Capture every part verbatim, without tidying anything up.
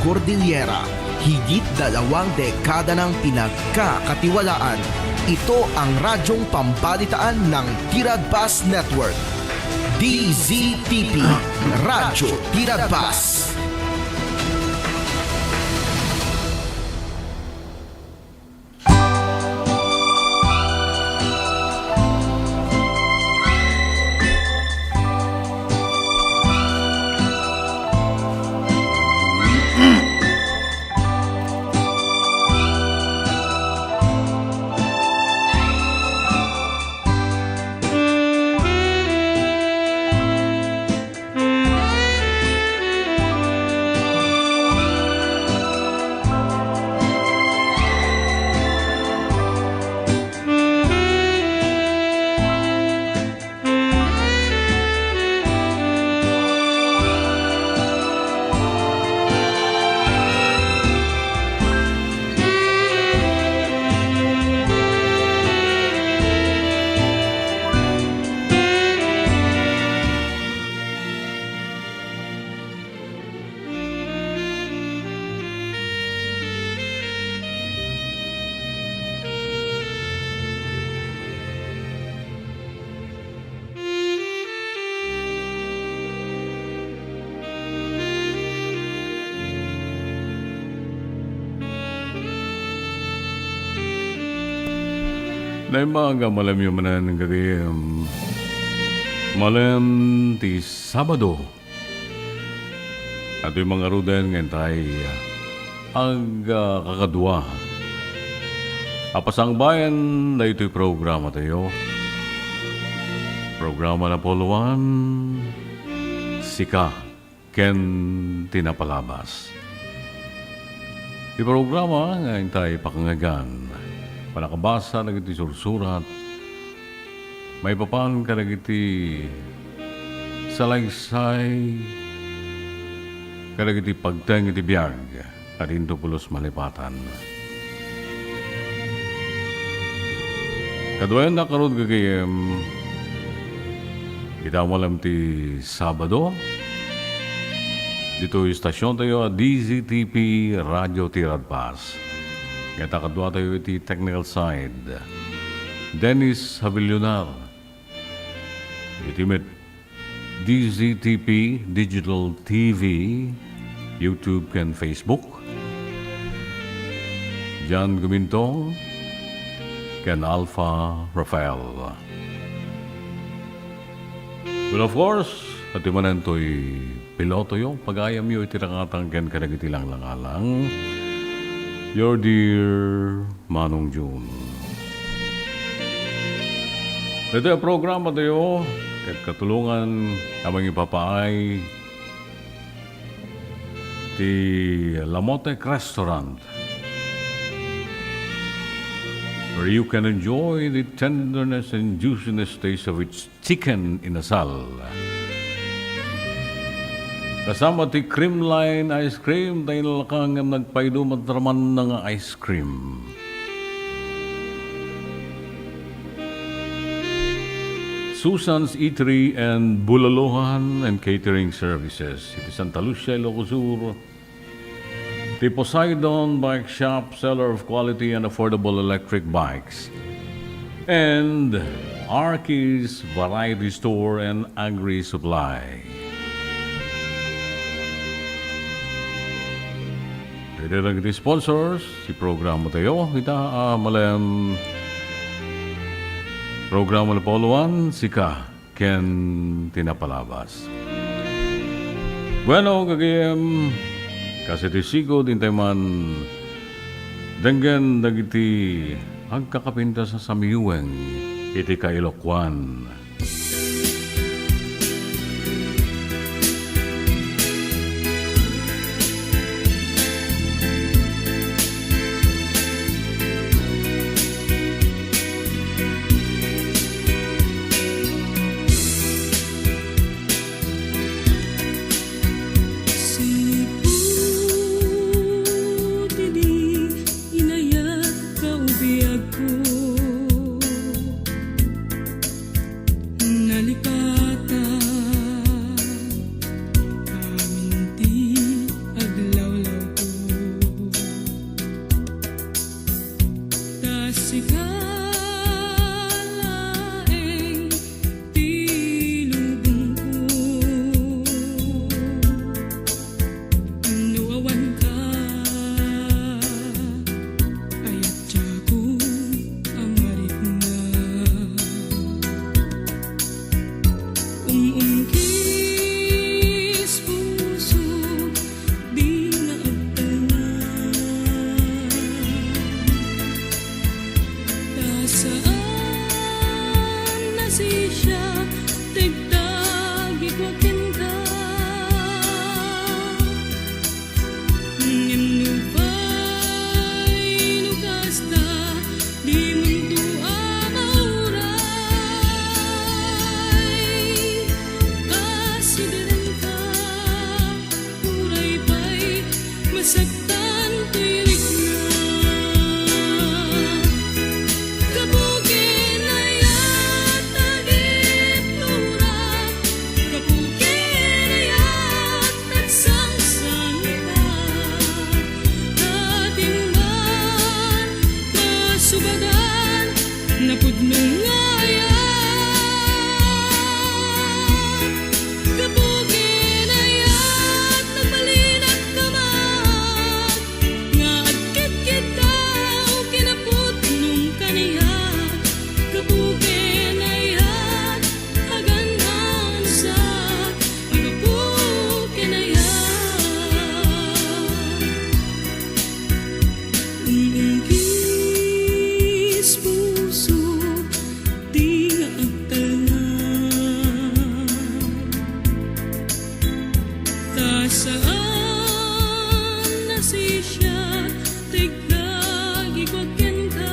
Cordillera, higit dalawang dekada nang pinagkakatiwalaan. Ito ang radyong pambalitaan ng Tiradpas Network. D Z T P, Radyo Tiradpas. Naimbag a malemyo manen, gagayyem. Malem ti Sabado. Ditoy mangaruden nga intay ag-, ah, kakadua a pasangbayan daytoy programatayo. Programa napulo-an, Sika ken ti Napalabas. Ti programa nga intay pakangngegan, panakabasa dagiti sursurat, maipapan kadagiti salaysay kadagiti pagteng iti biag a dinto pulos malipatan. Kaduayan a karud gagayyem, ita malem ti Sabado, ditoy istasiontayo a D Z T P Radio Tiradpas. Ngata kaduatayo iti technical side, Dennis Havillonar. Iti met D Z T P Digital T V, YouTube ken Facebook. Jan Guminto ken Alpha Rafael. Well, of course, iti manentoy pilotoyo, pagayamyo iti rangatang ken kadagiti langlangalang. Your dear Manong June. Iti a programatayo, ket katulongan a mangipapaay ti Lamote Restaurant, where you can enjoy the tenderness and juiciness taste of its chicken inasal. Kasama ti cream line ice cream, ta inalaka ngem nagpaydum a dramanna nga ice cream. Susan's Eatery and Bulalohan and Catering Services, iti Santa Lucia, Ilocos Sur, ti Poseidon Bike Shop, seller of quality and affordable electric bikes, and Arky's Variety Store and Agri Supply. Dagiti sponsors ti programatayo, ita a malem programa napulo-an, Sika ken ti Napalabas. Bueno, gagayyem, kas iti sigud, intay man denggen dagiti agkakapintas a samiweng iti kailokuan. Sipud idi inayat ka, o biagko, Ika laeng ti lubongko. No awan ka, ayat diak a marikna. Um-umkis puso, di nga agtalna. Ta saan nasisia ti agtagikua kenka. Ngem nupay no kasta, dimonto a mauray. Asiderenka, uray pay masaktan toy rikna. Gapu ken ayat, agipnora. Gapu ken ayat, agsangsangita. Ading man masubadan, napudno nga ayat. Gapu ken ayat, nagbalinak kaman, nga agkitkitaw ken napudnong kaniak. Gapu ken ayat, agan-ansa, a gapu ken ayat. Um-umkis puso, di nga agtalna. Ta saan nasisia ti agtagikua kenka.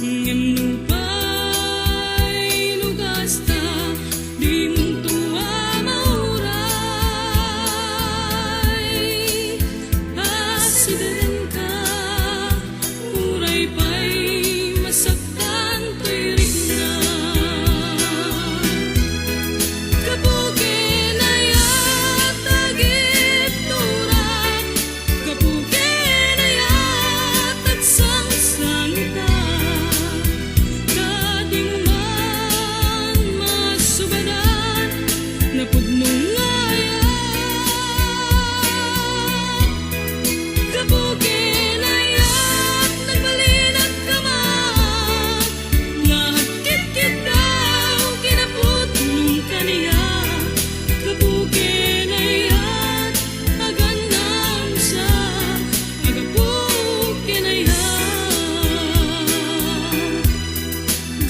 Ngem nupay no kasta, dimonto a mauray. Asiderenka, uray pay masaktan toy rikna. Gapu ken ayat, agipnora. Gapu ken ayat, agsangsangita. Ading man masubadan, napudno nga ayat. Gapu ken ayat, nagbalinak kaman, nga agkitkitaw ken napudnong kaniak. Gapu ken ayat, agan-ansa, a gapu ken ayat.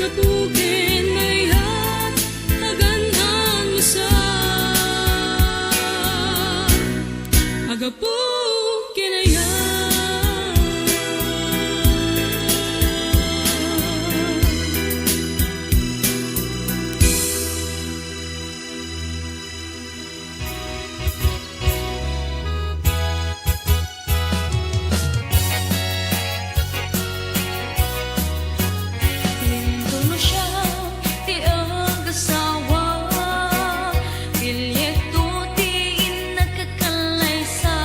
Gapu ken ayat, agan-ansa, a gapu ken ayat. Intono siak ti agasawa, pilieto ti innaka kallaysa.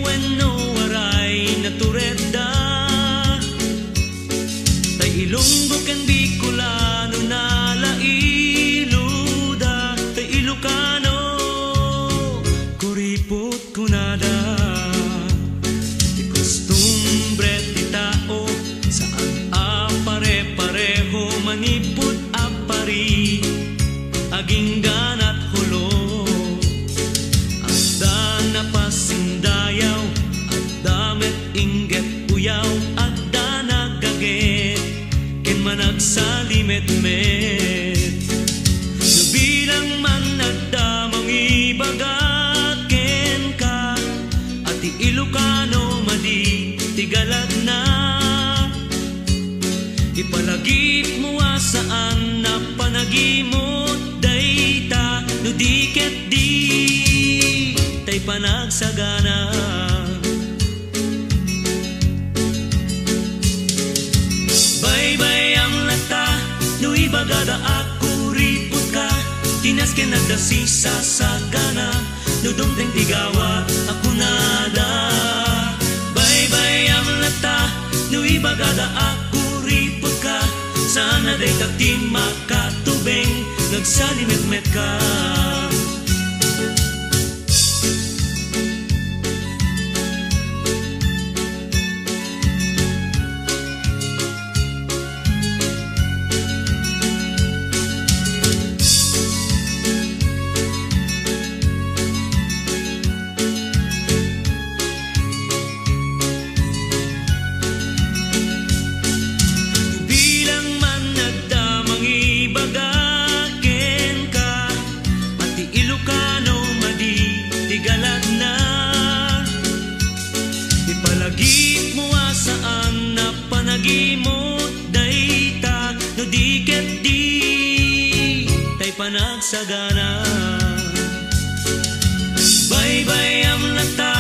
Wenno waray naturedda, tay Ilonggo ken Bicolano nalailuda, tay Ilocano kuripot kunada. Ti kostumbre ti tao, saan a pare-pareho manipud a pari, agingga nat hulo. Adda napasindayaw, adda met ingget uyaw, adda naggaget ken managsalimetmet. No bilang man adda mangibaga kenka, a ti Ilocano madi ti galagna. Ipalagipmo a saan a panagimut dayta, no di ket di tay panagsagana. Baybay-am latta no ibagada a kuripotka, ti nasken adda sisasagana, no dumteng ti gawat a kunada. Baybay-am latta no ibagada a kuripotka, saan a dayta ti makatubeng, nagsalimetmetka. Bilang man adda mangibaga kenka, a ti Ilocano madi ti galagna. Ipalagipmo a saan a panagimut dayta, no di ket di tay panagsagana. Baybay-am latta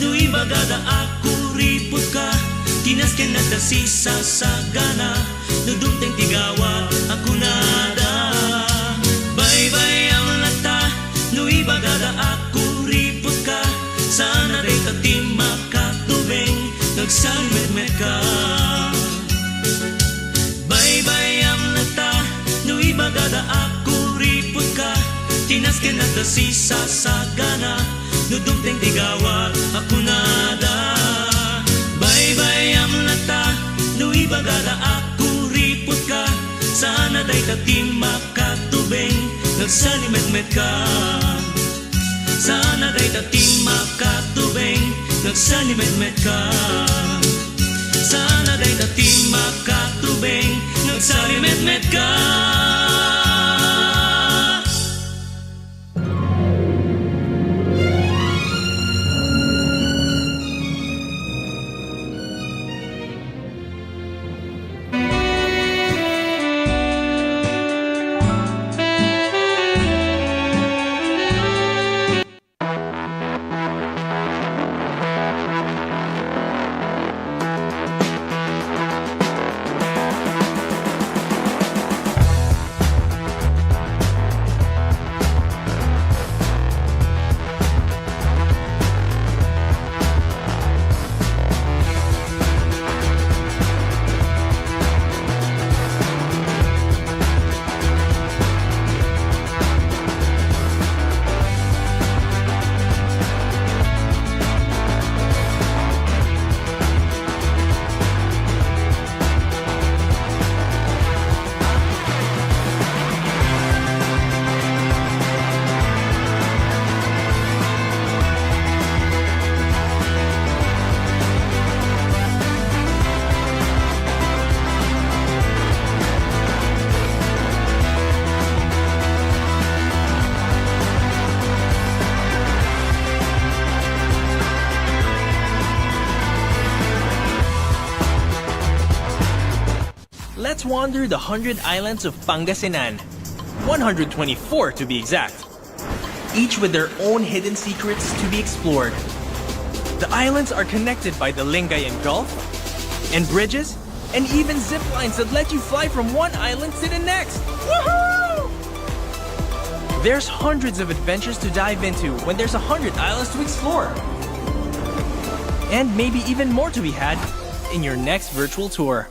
no ibagada a kuripotka, ti nasken adda sisasagana, no dumteng ti gawat a kunada. Baybay-am latta no ibagada a kuripotka, saan a dayta ti makatubeng, nagsalimetmetka. Baybay-am latta no ibagada a kuripotka, ti nasken adda sisasagana, no dumteng ti gawat a kunada. Baybay-am latta no ibagada a kuripotka, saan a dayta ti makatubeng, nagsalimetmetka. Saan a dayta ti makatubeng, nagsalimetmetka. Saan a dayta ti makatubeng, nagsalimetmetka. Let's wander the hundred islands of Pangasinan. One hundred twenty-four to be exact. Each with their own hidden secrets to be explored. The islands are connected by the Lingayen Gulf and bridges and even zip lines that let you fly from one island to the next. Woohoo! There's hundreds of adventures to dive into when there's a hundred islands to explore. and maybe even more to be had in your next virtual tour.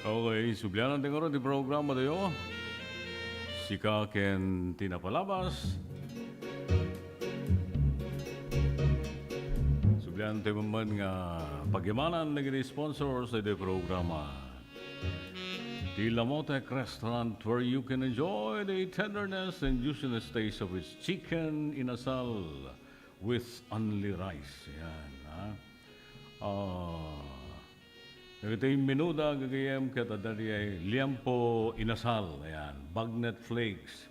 Okay, sublianan ti ngarud ti programa tayo. Sika ken ti napalabas. Sublian tayo man nga pagyamanan dagiti sponsors ti programa. Ti Lamotek Restaurant, where you can enjoy the tenderness and juiciness taste of its chicken inasal with only rice. Yan, ha? Ah, dagiti menuda, gagayyem, ket adda diay liempo inasal, ayan, bagnet flakes,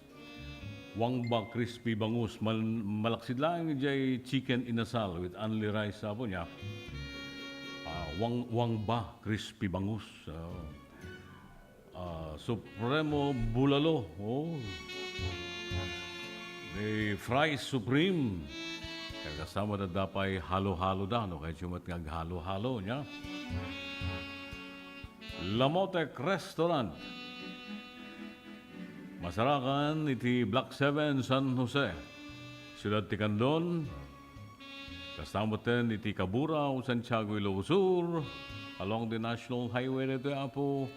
wangba crispy bangus, mal-, malaksid laeng diay chicken inasal with only rice, apo niya. Ah, wang-, wangba crispy bangus, ah. Ah, Supremo Bulalo. Oh. May fries supreme. Kagasa met adda pay halo-halo da, no? Kayatyo met nga aghalo-halo, nia? Lamotek Restaurant. Masarakan iti Block seven, San Jose. Siudad ti Candon. Kasta metten iti Cabura, Santiago, Ilocos Sur. Along the National Highway ditoy, Apo.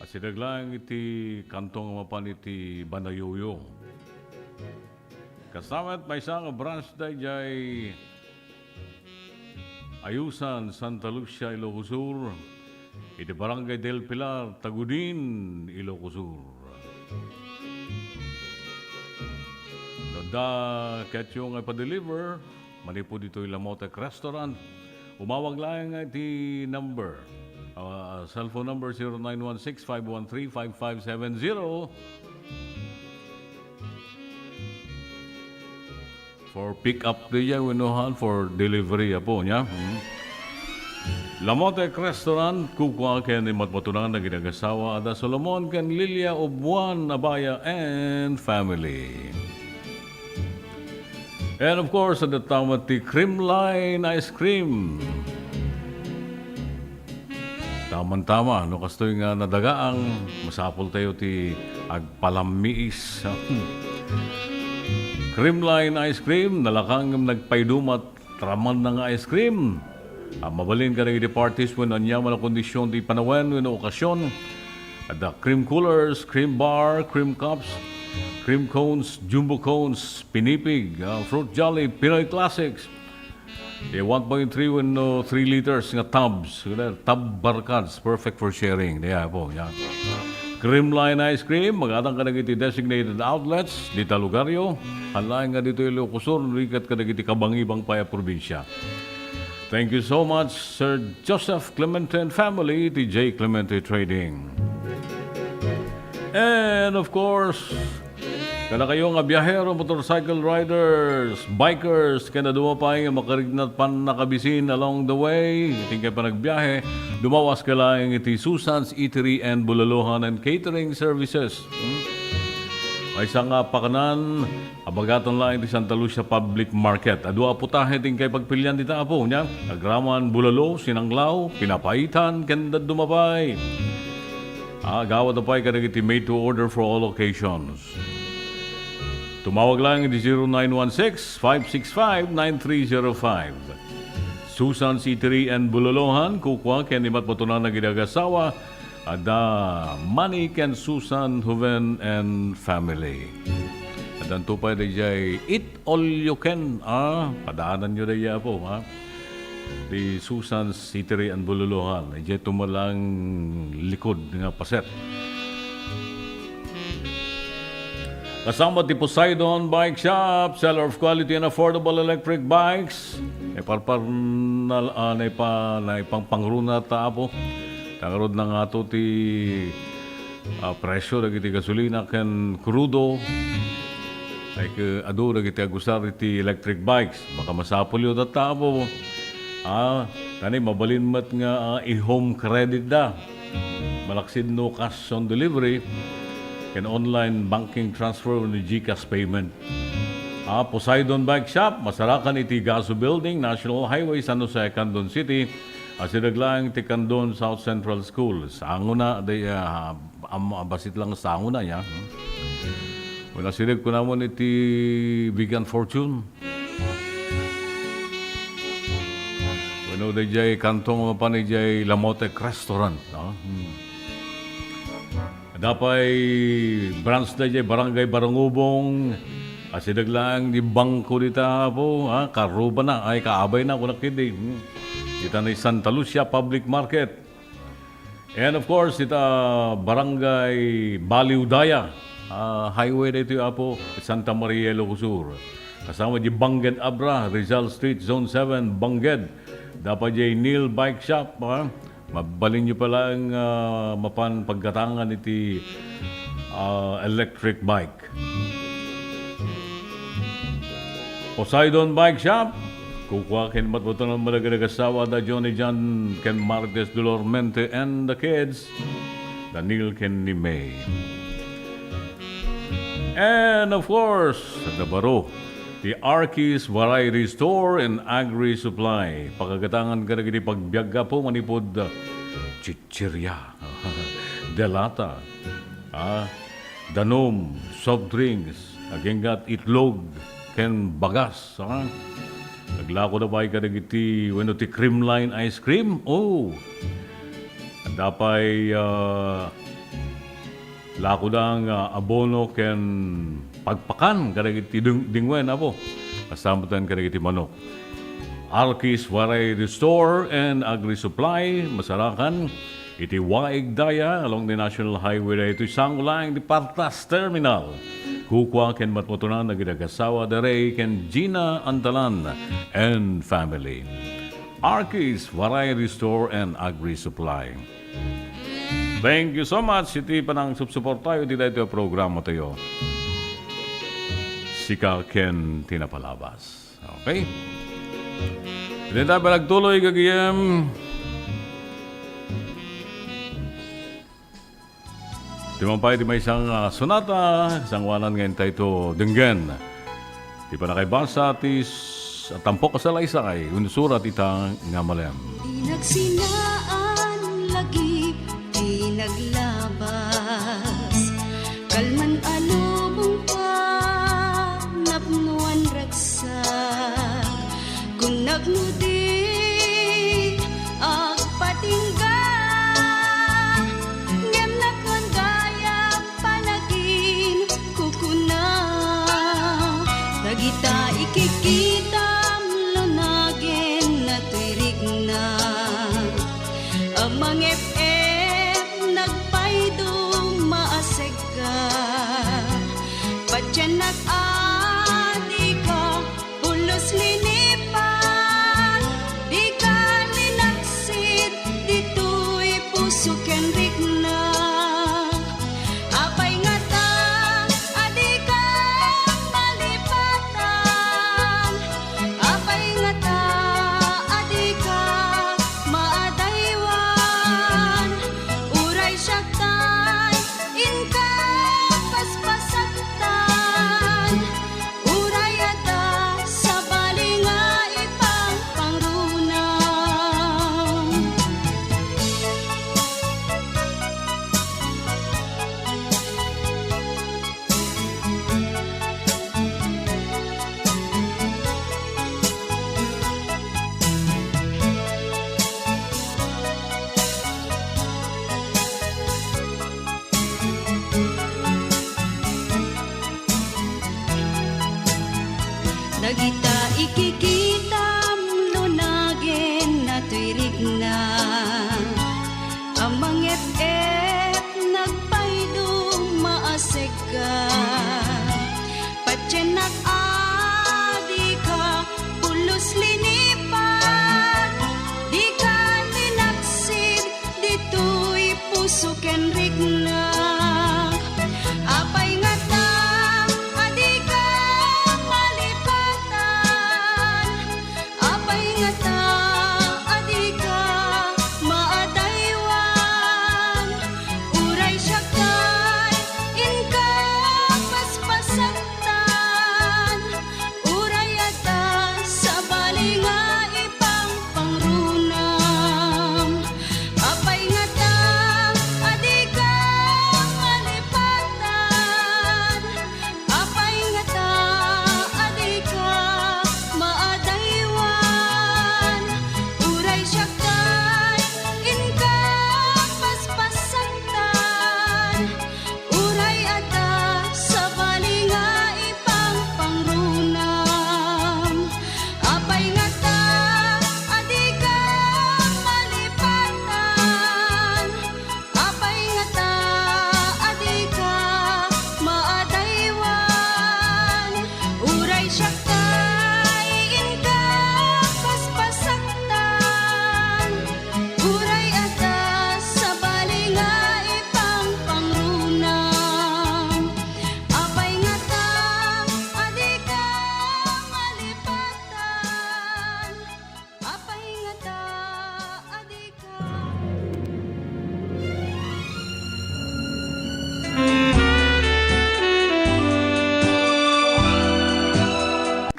Asideg laeng iti kanto nga mapan iti Banayoyo. Kasta met, maysa nga branch daydiay Ayusan, Santa Lucia, Ilocos Sur, iti Barangay del Pilar, Tagudin, Ilocos Sur. No adda kayatyo nga ipadeliver, manipud ditoy Lamotek Restaurant, umawag laeng iti number, ah, cellphone number zero nine one six, five one three, five five seven zero. For pick up diay wenno han for delivery, Apo, nia? Hmm. Lamotek Restaurant, kukua ken imatmatunan dagiti agassawa a da Solomon ken Lilia Obuan Abaya and family. And of course, adda met ti Creamline Ice Cream. Tama-tama, no kastoy nga nadagaang, masapul tayo ti agpalammiis. Creamline Ice Cream, nalaka ngem nagpaidumat, tramanna nga ice cream. Ah, mabalin kadagiti parties wenno aniaman a kondisyon ti panawen wenno okasyon. Adda cream coolers, cream bar, cream cups, cream cones, jumbo cones, pinipig, ah, fruit jelly, Pinoy classics. Ti one point three wenno three liters nga tubs, tub barkads, perfect for sharing. Diay, Apo, nia. Creamline Ice Cream, magatang kadagiti designated outlets, dita lugaryo, han laeng nga ditoy Ilocos Sur, rigat kadagiti kabangibang pay a probinsya. Thank you so much, Sir Joseph Clemente and family, ti J Clemente Trading. And of course, kadakayo nga biyahero, motorcycle riders, bikers, ken adu pay nga makarigat pannakabisin along the way, iti inkay panagbiahe, dumawaska laeng iti Susan's Eatery and Bulalohan and Catering Services. Hmm? Maysa nga pakanan, abagatan laeng ti Santa Lucia Public Market. Adu a putahe ti inkay pagpilian dita, Apo, nia? Agraman, bulalo, sinanglaw, pinapaitan, ken dadduma pay. Ah, agawad pay kadagiti made to order for all occasions. Tumawag laeng iti zero nine one six, five six five, nine three zero five. Susan's Eatery and Bulalohan, kukua ken imatmatunan dagiti agassawa, Adda Manny ken Susan Juven and family. Addanto pay dayjay Eat All You Can, ah, padaananyo dayjay, Apo, ha? Ti Susan's Eatery and Bululuhan. Idiay tumalang likod nga paset. Kasama ti Poseidon Bike Shop, seller of quality and affordable electric bikes. Naiparpar-, ah, naipa-, naipangpangruna ta, Apo. Ta ngarud na ngato ti, ah, presyo dagiti gasolina ken krudo. Ay, ke-, adu dagiti agusar iti electric bikes. Makamasapulyo dayta, Apo. Ah, tani mabalin met nga, ah, i-home credit da. Malaksid no cash on delivery, ken online banking transfer wenno GCash payment. Ah, Poseidon Bike Shop, masarakan iti Gaso Building, National Highway, San Jose, Candon City. Asideg laeng ti Candon South Central School. Sangona, day, ah, am-, bassit lang sangona ya. Hmm. Wala sideg kunamon iti Big and Fortune. Wenno dayjay kanto nga mapan idiay Lamotec Restaurant, no? Hmm. Adda pay branch dayjay Barangay Barangubong. Asideg laeng di bangko dita, Apo, ha? Karrubana, ay, kaabayna, kunak idi. Hmm. Dita ni Santa Lucia Public Market. And of course, ita Barangay Baliw Daya, ah, highway daytoy, Apo, Santa Maria, Ilocos Sur. Kasama di Banged Abra, Rizal Street, Zone seven, Banged. Adda pay diay Neil Bike Shop, ha? Mabalinyo pay laeng, ah, mapan paggatangan iti, ah, electric bike. Poseidon Bike Shop. Kukua ken matmatunan a madagdag asawa da Johnny John ken Marites Dolor Mente and the kids, Daniel ken ni May. And of course, the baro, the Arky's Variety Store and Agri Supply. Pakagatangan kadagiti pagbiag, Apo, manipud, uh, chichirya, delata, ah, danum, soft drinks, agingga itlog, ken bagas, ha? Naglakoda pay kadagiti, wenno ti cream line ice cream. Oh! Adda pay, ah, lakoda nga abono ken pagpakan kadagiti ding-, dingwen, Apo. Kasama ten kadagiti manok. Arky's Variety Store and Agri Supply, masarakan iti Waig Daya, along the National Highway daytoy, sango laeng ti Partas Terminal. Kukua ken matmatunan dagiti agasawa da Ray ken Gina Antalan and family. Arky's Variety Store and Agri Supply. Thank you so much iti panangsupsuportayo iti daytoy a programatayo. Sika ken ti napalabas. Okay? Iti tayo panagtuloy, gagayem. Ti mampay ti maysa nga sonata, sangoanan nga intayto denggen. Ti panakaibasa ti s-, tampok a salaysay, insurat ita nga malem. Di nagsinaan lagi ti naglabas. Kalman a lubong panapnuan ragsak. Kun nagno di agpatingga, ngem napnuan gayam panaginkukuna. Dagita ikikitam lunagen natoy rikna. A mangep-ep nagpayduma a segga. Patiennak a dika pulos linipat, dika linaksid ditoy puso ken rikna. Apay ngata a dika malipatan? Apay ngata a dika maadaywan? Uray siak tay inka paspasaktan. Uray adda sabali nga ipangpangrunam.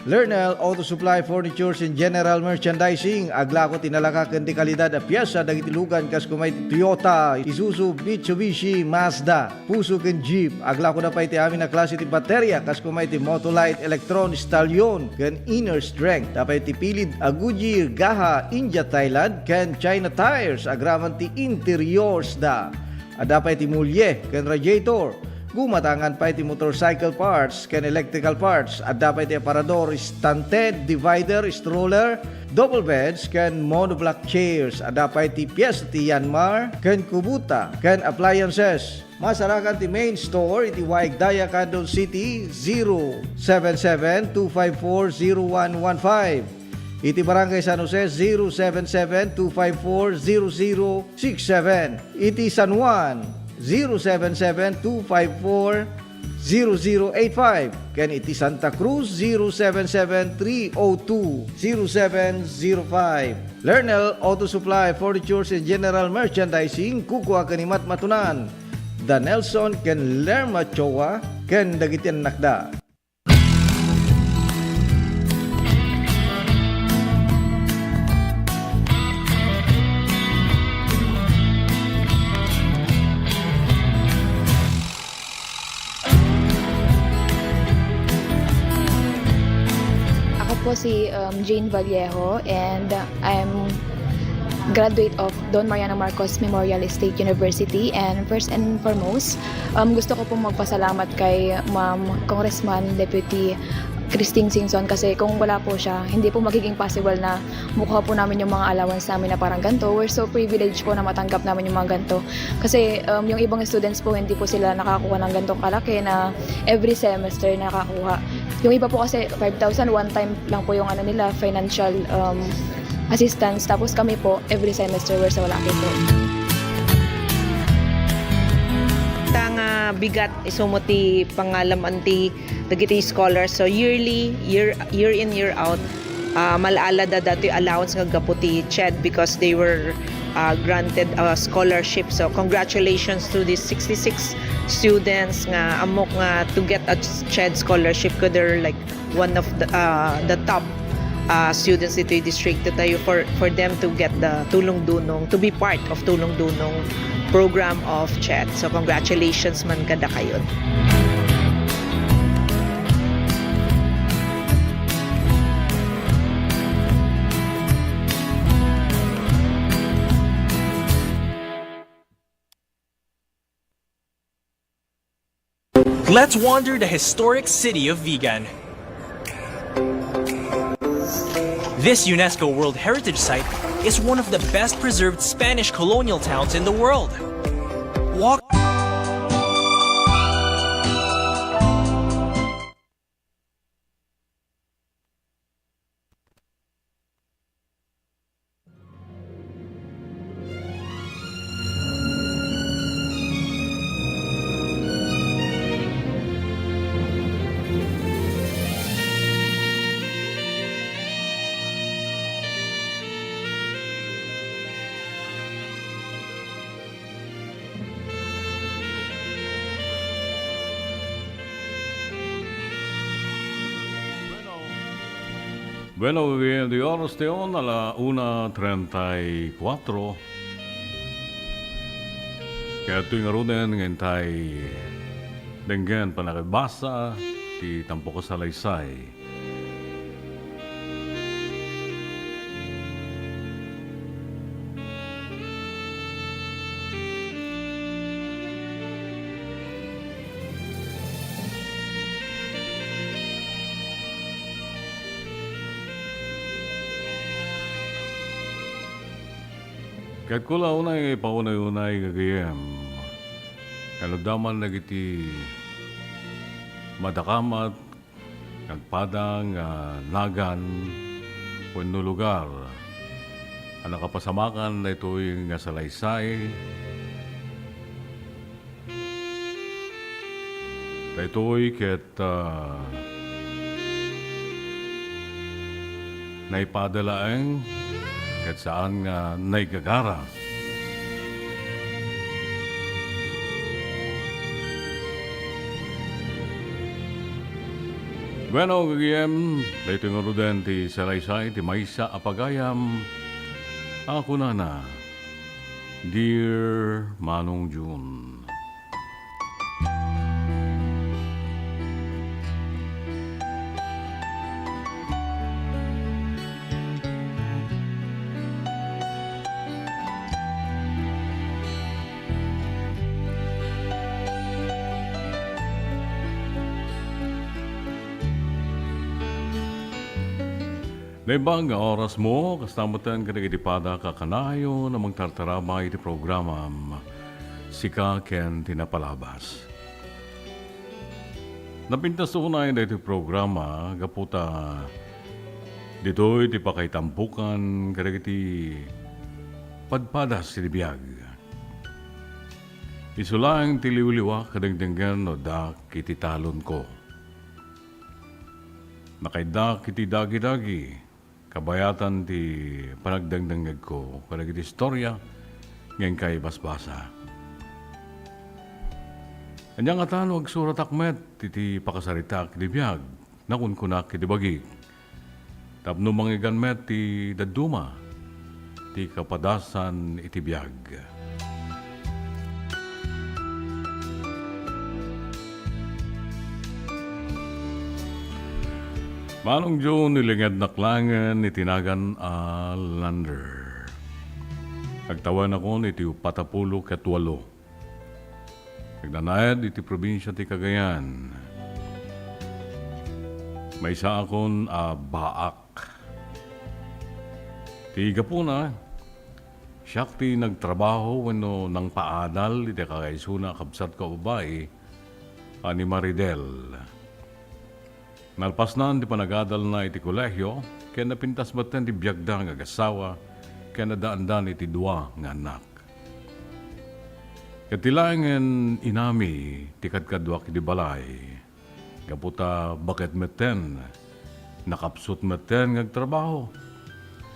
Lernel Auto Supply Furnitures and General Merchandising, aglako ti nalaka ken di kalidad a piesa dagiti lugan kas kuma iti Toyota, Isuzu, Mitsubishi, Mazda. Puso ken Jeep. Aglakoda pay ti amin a klase ti bateria, kas kuma iti Motolite, Electron, Stallion, ken Inner Strength. Adda pay ti pilid a Goodyear, Gaha, India, Thailand, ken China tires, agraman ti interiors da. Adda pay ti mulye ken radiator. Gumatangan pay ti motorcycle parts ken electrical parts. Adda pay ti aparador, stand head, divider, stroller, double beds, ken monoblock chairs. Adda pay ti piyes ti Yanmar ken Kubota ken appliances. Masarakan ti main store iti Waig Daya, Candon City, zero seven seven two five four zero one one five. Iti Barangay San Jose, zero seven seven two five four zero zero six seven. Iti San Juan, zero seven seven two five four zero zero eight five. Ken iti Santa Cruz, zero seven seven three oh two zero seven zero five. Lernel Auto Supply, Furnitures and General Merchandising, kukua ken ni Matmatunan. Da Nelson ken Lerma Choa ken dagiti annakda. Ako po si, um, Jane Vallejo, and I'm graduate of Don Mariano Marcos Memorial State University. And first and foremost, um, gusto ko pong magpasalamat kay Ma'am Congressman Deputy Christine Singson, kasi kung wala po siya, hindi po magiging possible na makuha po namin yung mga allowance namin na parang ganito. We're so privileged po na matanggap namin yung mga ganito. Kasi, um, yung ibang students po, hindi po sila nakakuha ng ganitong kalaki na every semester nakakuha. Yung iba po kasi five thousand, one time lang po yung ano nila, financial, um, assistance. Tapos kami po, every semester, we're so lucky po. Ta nga bigat, isu met ti pangalam-an ti dagiti scholars. So, yearly, year, year in, year out, ah, mal-ala da datoy allowance nga gapu ti CHED because they were, ah, granted a scholarship. So, congratulations to these sixty-six students nga ammok nga to get a CHED scholarship, 'cause they're, like, one of the, ah, the top, ah, students ditoy distrito tayo, for, for them to get the Tulong Dunong, to be part of Tulong Dunong program of CHED. So, congratulations man kadakayo. Let's wander the historic city of Vigan. This UNESCO World Heritage Site is one of the best preserved Spanish colonial towns in the world. Walk Bueno, gagayyem, ti oras tayo, ala una treinta y cuatro. Kayattoy ngaruden nga intay denggen pannakibasa ti tampok a salaysay. Ket kula unay nga ipaunay-unay, gagayyem, nga no adda man dagiti madakamat, nagpada nga nagan wenno lugar a nakapasamakan daytoy nga salaysay, daytoy ket, ah, naipada laeng ket saan nga naigagara. Bueno, gagayem, daytoy ngaruden ti salaysay ti maysa a pagayam a kunana, Dear Manong Jun. Naimbag nga orasmo, kasta metten kadagiti padak a kanayon a mangtartarama iti programam, Sika ken ti Napalabas. Napintas unay daytoy programa gapu ta ditoy ti pakaitampokan kadagiti padpadas iti biag. Isu laeng ti liwliwa kadengdenggen no adda iti talonko. Nakaiddak iti dagidagi, kabayatan ti panagdengdengngegko kadagiti istoria nga inkay basbasa. Ania ngata no agsuratak met iti pakasaritaak iti biag, nakunkunak iti bagik, tapno mangngegan met ti dadduma ti kapadasan iti biag. Manong Joe, nilingednak laengen iti nagan a lander. Agtawenakon iti uppat a pulo ket walo. Nagnanaed iti probinsia ti Cagayan. Maysaakon a baak. Ti gapuna, siak ti nagtrabaho wenno nangpaadal iti kakaisuna a kabsatko a babai a ni Maridel. Nalpasnan ti panagadalna iti kolehio, ken napintas metten ti biagda nga agassawa, ken addaandan iti dua nga annak. Ket ti laengen inami ti kadkaduak iti balay, gapu ta baket metten, nakapsut metten nga agtrabaho.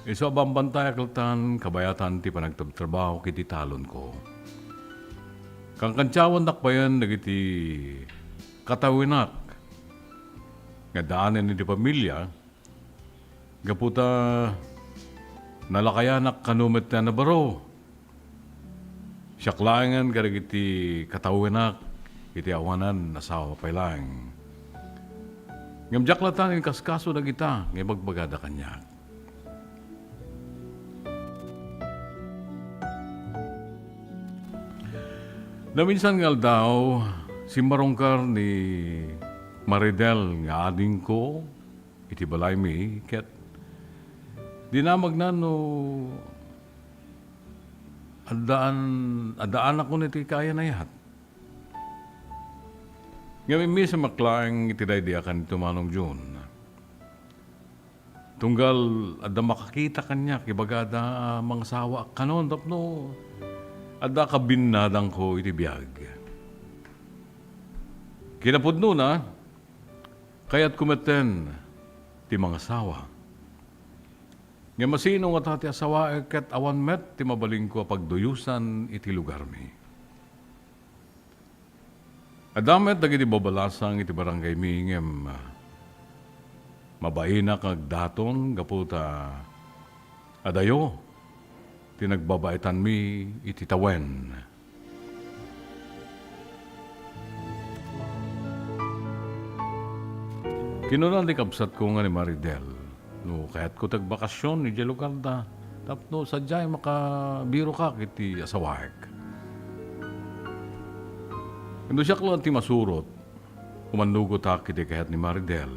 Isu a bambantayak lattan kabayatan ti panagtrabtrabaho iti talonko. Kankantiawannak payen dagiti katawenak nga addaanen iti pamilia, gapu ta nalakayanak kano metten a baro. Siak laengen kadagiti katawenak iti awanan asawa pay laeng. Ngem diak lattan inkaskaso dagita nga ibagbagada kaniak. Naminsan nga aldaw, simmarungkar ni Maridel nga adingko iti balaymi ket dinamagna no addaan, addaanakon iti kaayan-ayat. Ngem immisemak laeng iti daydi a kanito, Manong Jun. Tunggal adda makakita kaniak, ibagada a mangasawaak kanon tapno adda kabinnadangko iti biag. Kinapudnona, kayatko metten ti mangasawa. Ngem asino ngata ti asawaek ket awan met ti mabalinko a pagduyosan iti lugarmi? Adda met dagiti babalasang iti barangaymi ngem, ah, mabainak nga agdaton gapu ta adayo ti nagbabaetanmi iti tawen. Kinuna ti kabsatko nga ni Maridel, no kayatko ti agbakasyon idiay lugarda, tapno sadiay makabirokak iti asawaek. No siak laeng ti masurot, umannugotak iti kayat ni Maridel.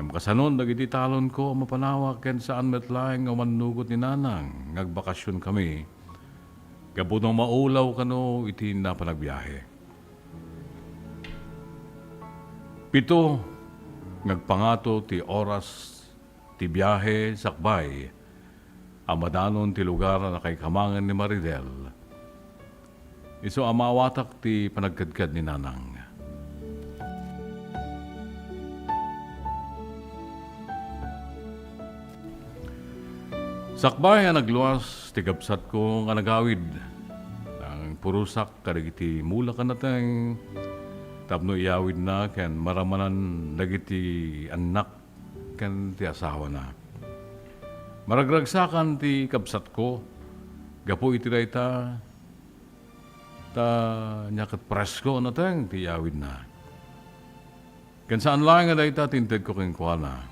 Ngem kasanon dagiti talonko a mapanawa ken saan met laeng nga umannugot ni Nanang nga agbakasyonkami, gapu ta maulaw kano iti napan agbiahe. Pito nga agpangato ti oras ti biahe sakbay a madanon ti lugar a nakaikamangen ni Maridel. Isu a maawatak ti panagkedked ni Nanang. Sakbay a nagluas ti kabsatko nga nagawid, nangpurosak kadagiti mula ken nateng, tapno iyawidna ken maramanan dagiti annak ken ti asawana. Maragragsakan ti kabsatko gapu iti dayta, ta nia ket presko a nateng ti iyawidna. Ken saan laeng a dayta ti intedko kenkuana,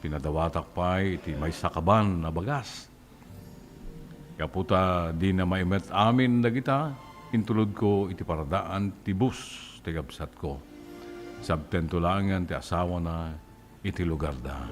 pinadawatak pay iti maysa kaban a bagas. Gapu ta dina maimet amin dagita, intulodko iti paradaan ti bus ti kabsatko. Sabtento laengen ti asawana iti lugarda.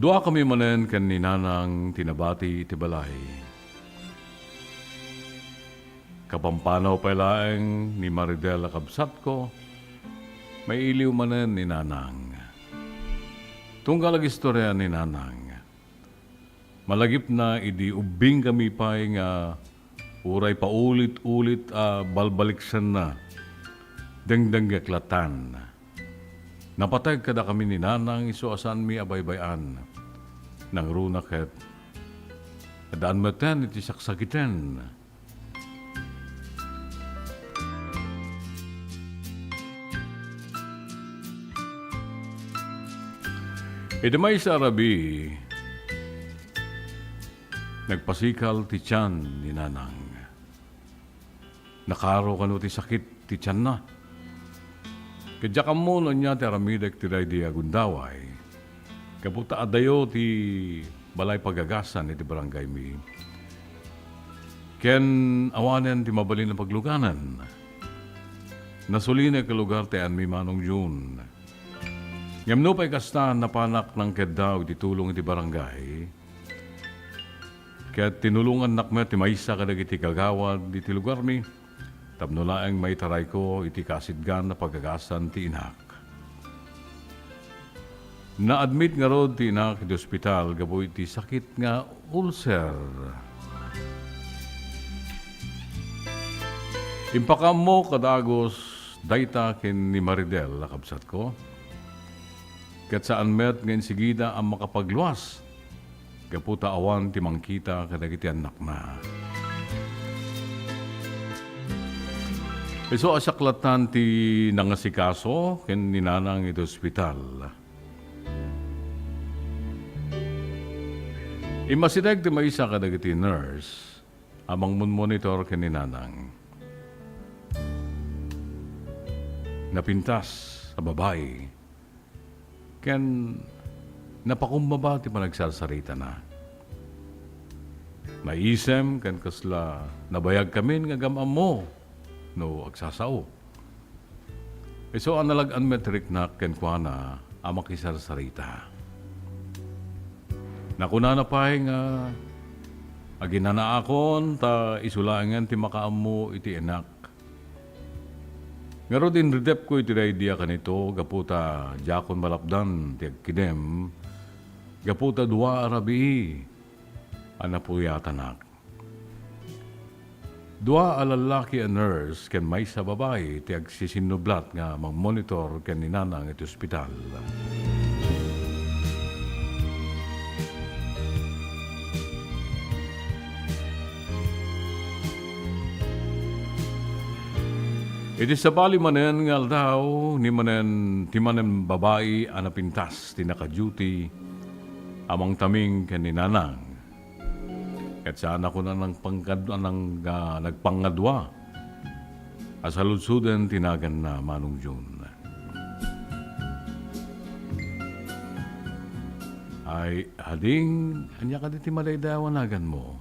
Duakami manen ken ni Nanang ti nabati iti balay. Kapampanaw pay laeng ni Maridel a kabsatko, mailiw manen ni Nanang. Tunggal agistorya ni Nanang. Malagipna idi ubbingkami pay nga uray paulit-ulit a balbaliksenna, dengdengngek lattan. Napateg kadakami ni Nanang isu a saanmi a baybay-an. Nangruna ket addaan metten iti saksakiten. Iti maysa a rabii, nagpasikal ti tian ni Nanang. Nakaro kano ti sakit ti tianna. Ket diak ammo no ania ti aramidek ti daydi a gundaway. Gapu ta adayo ti balay pagagasan iti barangaymi. Ken awanen ti mabalin a pagluganan. Nasulinek a lugar ti ayanmi, Manong Jun. Ngem nupay kasta, napanak nangkeddaw iti tulong iti barangay. Ket tinulongannak met ti maysa kadagiti kagawad iti lugarmi tapno laeng maitarayko iti kaasitgan a pagagasan ti inak. Na-admit ngarud ti inak iti ospital gapu iti sakit nga ulcer. Impakaammo kadagus dayta ken ni Maridel a kabsatko. Ket saan met nga insigida a makapagluas gapu ta awan ti mangkita kadagiti annakna. Isu a siak lattan ti nangasikaso ken ni Nanang iti ospital. Immasideg ti maysa kadagiti nurse a mangmon-monitor ken ni Nanang. Napintas a babai ken napakumbaba ti panagsarsarita na. Naisem ken kasla nabayagkamin nga agam-ammo no agsasao. Isu a nalag-an met ti riknak kenkuana a makisarsarita. Nakunana pay nga aginanaakon ta isu laengen ti makaammo iti inak. Ngarud, inridepko iti daydi a kanito gapu ta diakon malapdan ti agkidem gapu ta dua a rabii a napuyatanak. Dua a lallaki a nurse ken maysa a babai ti agsisinnublat nga mangmonitor ken ni Nanang iti ospital. Iti sabali manen nga aldaw, ni manen, ti manen babai a napintas ti naka-duty a mangtaming ken ni Nanang. Ket saan a kuna nagpangkad-, nang-, ah, nagpangadua a saludsoden ti naganna, Manong Jun. Ay, ading, ania kadi ti madaydayaw a naganmo?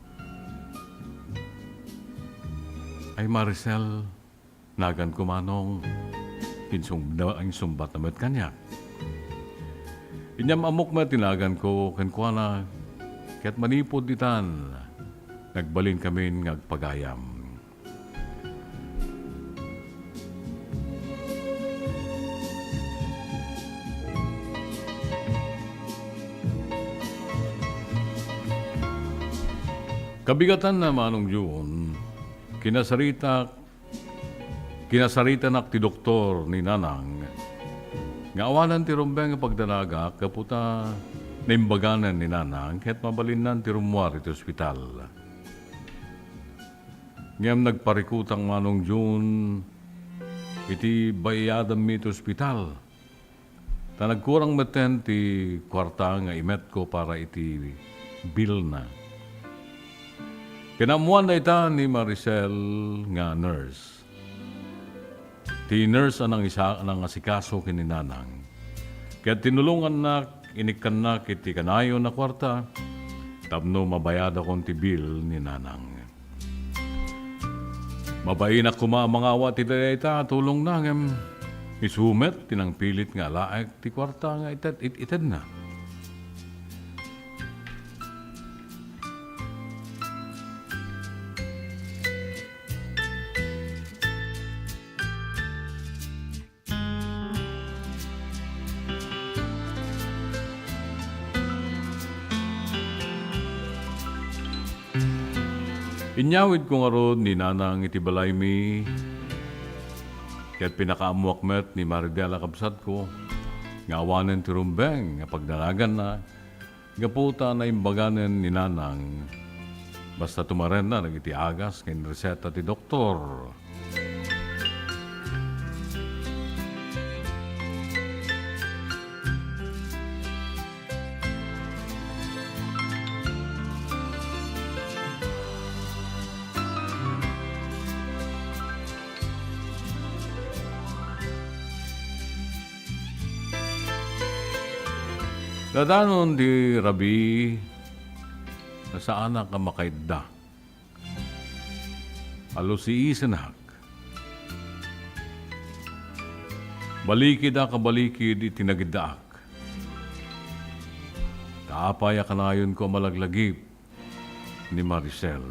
Ay, Maricel, naganko, Manong. Insung-, insungbatna met kaniak. Inyam-ammok met ti naganko kenkuana, ket manipud ditan, nagbalinkamin nga agpagayam. Kabigatanna, Manong Jun, kinasaritak, kinasaritanak ti doktor ni Nanang nga awanen ti rumbeng nga pagdanagak gapu ta naimbaganen ni Nanang ket mabalinnan ti rummuar iti ospital. Ngem nagparikutak, Manong Jun, iti bayadanmi iti ospital. Ta nagkurang metten ti kuarta nga imetko para iti bill na. Kinammuan dayta ni Maricel nga nurse. Ti nurse a nangisa-, nangasikaso ken ni Nanang. Ket tinulongannak, inikkannak iti kanayon a kuarta tapno mabayadakon ti bill ni Nanang. Mabainak koma a mangawat iti dayta a tulongna, ngem isu met ti nangpilit nga alaek ti kuarta nga ited-, it-, itedna. Inyawidko ngarud ni Nanang iti balaymi, ket pinakaammoak met ni Maridel a kabsatko nga awanen ti rumbeng nga pagdanaganna, gapu ta naimbaganen ni Nanang, basta tumarenna dagiti agas nga inreseta ti doktor. Dadanon ti rabii, saanak a makaidda. Alusiisenak. Balikidak a balikid iti nagiddaak. Ta apay a kanayonko a malaglagip ni Maricel.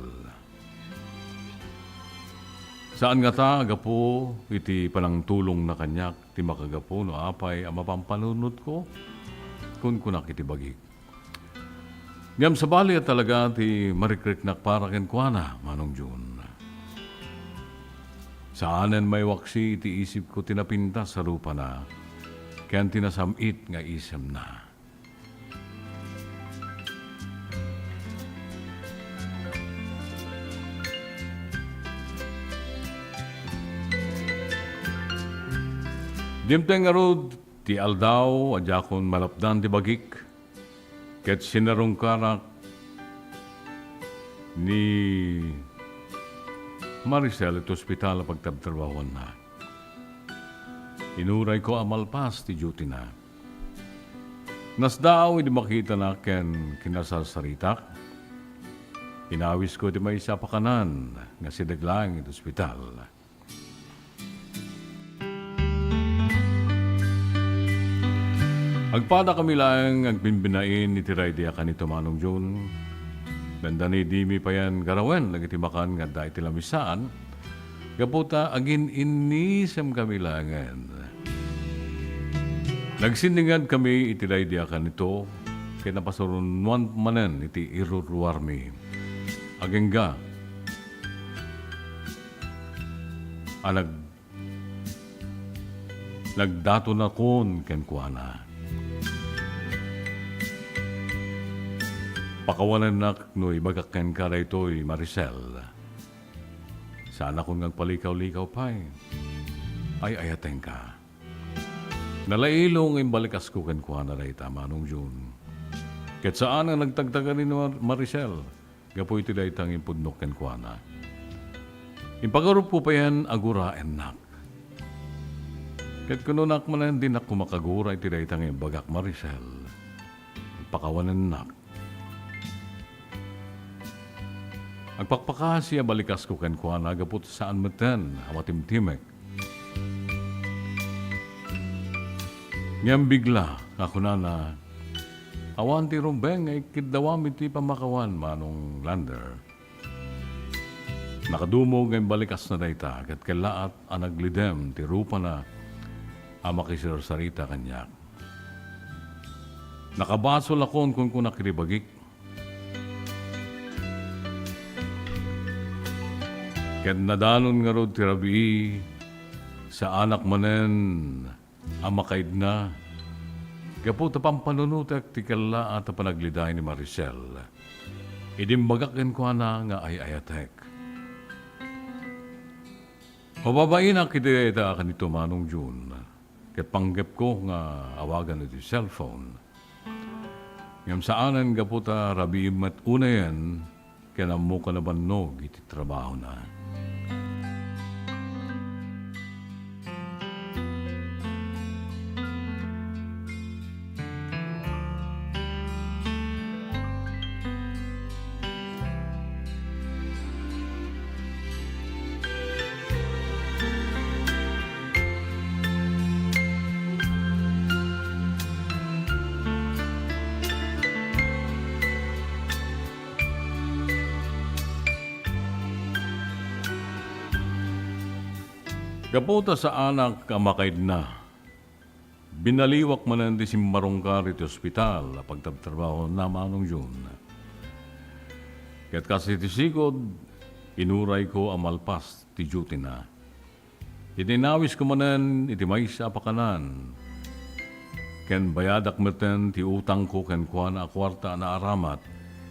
Saan ngata a gapu iti panangtulongna kaniak ti makagapu no apay a mapanpanunotko, kunkunak iti bagik. Ngem sabali a talaga ti marikriknak para kenkuana, Manong Jun. Saanen maiwaksi iti isipko ti napintas a rupana ken ti nasam-it nga isemna. Dimteng ngarud ti aldaw a diakon malapdan ti bagik, ket sinarungkarak ni Maricel iti ospital a pagtrabtrabahuanna. Inurayko a malpas ti duty-na. Nasdaaw idi makitana ken kinasarsaritak. Inawisko ti maysa a pakanan nga sideg laeng iti ospital. Agpadakami laeng agbigbinain iti raydi a kanito, Manong Jun. Dandani dimi payen garawen dagiti makan nga adda iti lamisaan, gapu ta agin-innisemkami laengen. Nagsinningadkami iti daydi a kanito, ket napasurunoan manen iti iruruarmi. Agingga a nag-, nagdatonakon kenkuana. Pakawanennak no ibagak kenka daytoy, Maricel. Saanakon nga agpalikaw-likaw pay. Ay-ayatenka. Nalailo nga imbalikasko kenkuana dayta, Manong Jun. Ket saan nga nagtagtagari ni Mar-, Maricel gapu iti dayta nga impudnok kenkuana. Impagarupko payen a guraennak. Ket kunonak manen, dinak koma kagura iti dayta nga imbagak, Maricel. Pakawanennak. Agpakpakasi a balikasko kenkuana gapu ta saan metten a matimtimek. Ngem bigla nga kunana, "Awan ti rumbeng nga ikkiddawam iti pammakawan, Manong Lander." Nakadumog nga imbalikasna dayta, ket kellaat a naglidem ti rupana a makisarsarita kaniak. "Nakabasolakon," kunkunak iti bagik. Ket nadanon ngarud ti rabii, saanak manen a makaidna, gapu ta pampanunotek ti kellaat a panagliday ni Maricel. Idi imbagak kenkuana nga ay-ayatek. Mababainak iti dayta a kanito, Manong Jun, ket panggepko nga awagan iti cellphone. Ngem saanen gapu ta rabii met unayen ken ammok a nabannog iti trabahona. Gapu ta saanak a makaidna, binaliwak manen ti simmarungkar iti ospital a pagtabtrabahona, Manong Jun. Ket kas iti sigud, inurayko a malpas ti duty-na. Iti inawisko manen iti maysa a pakanan, ken bayadak metten ti utangko kenkuana a kuarta a naaramat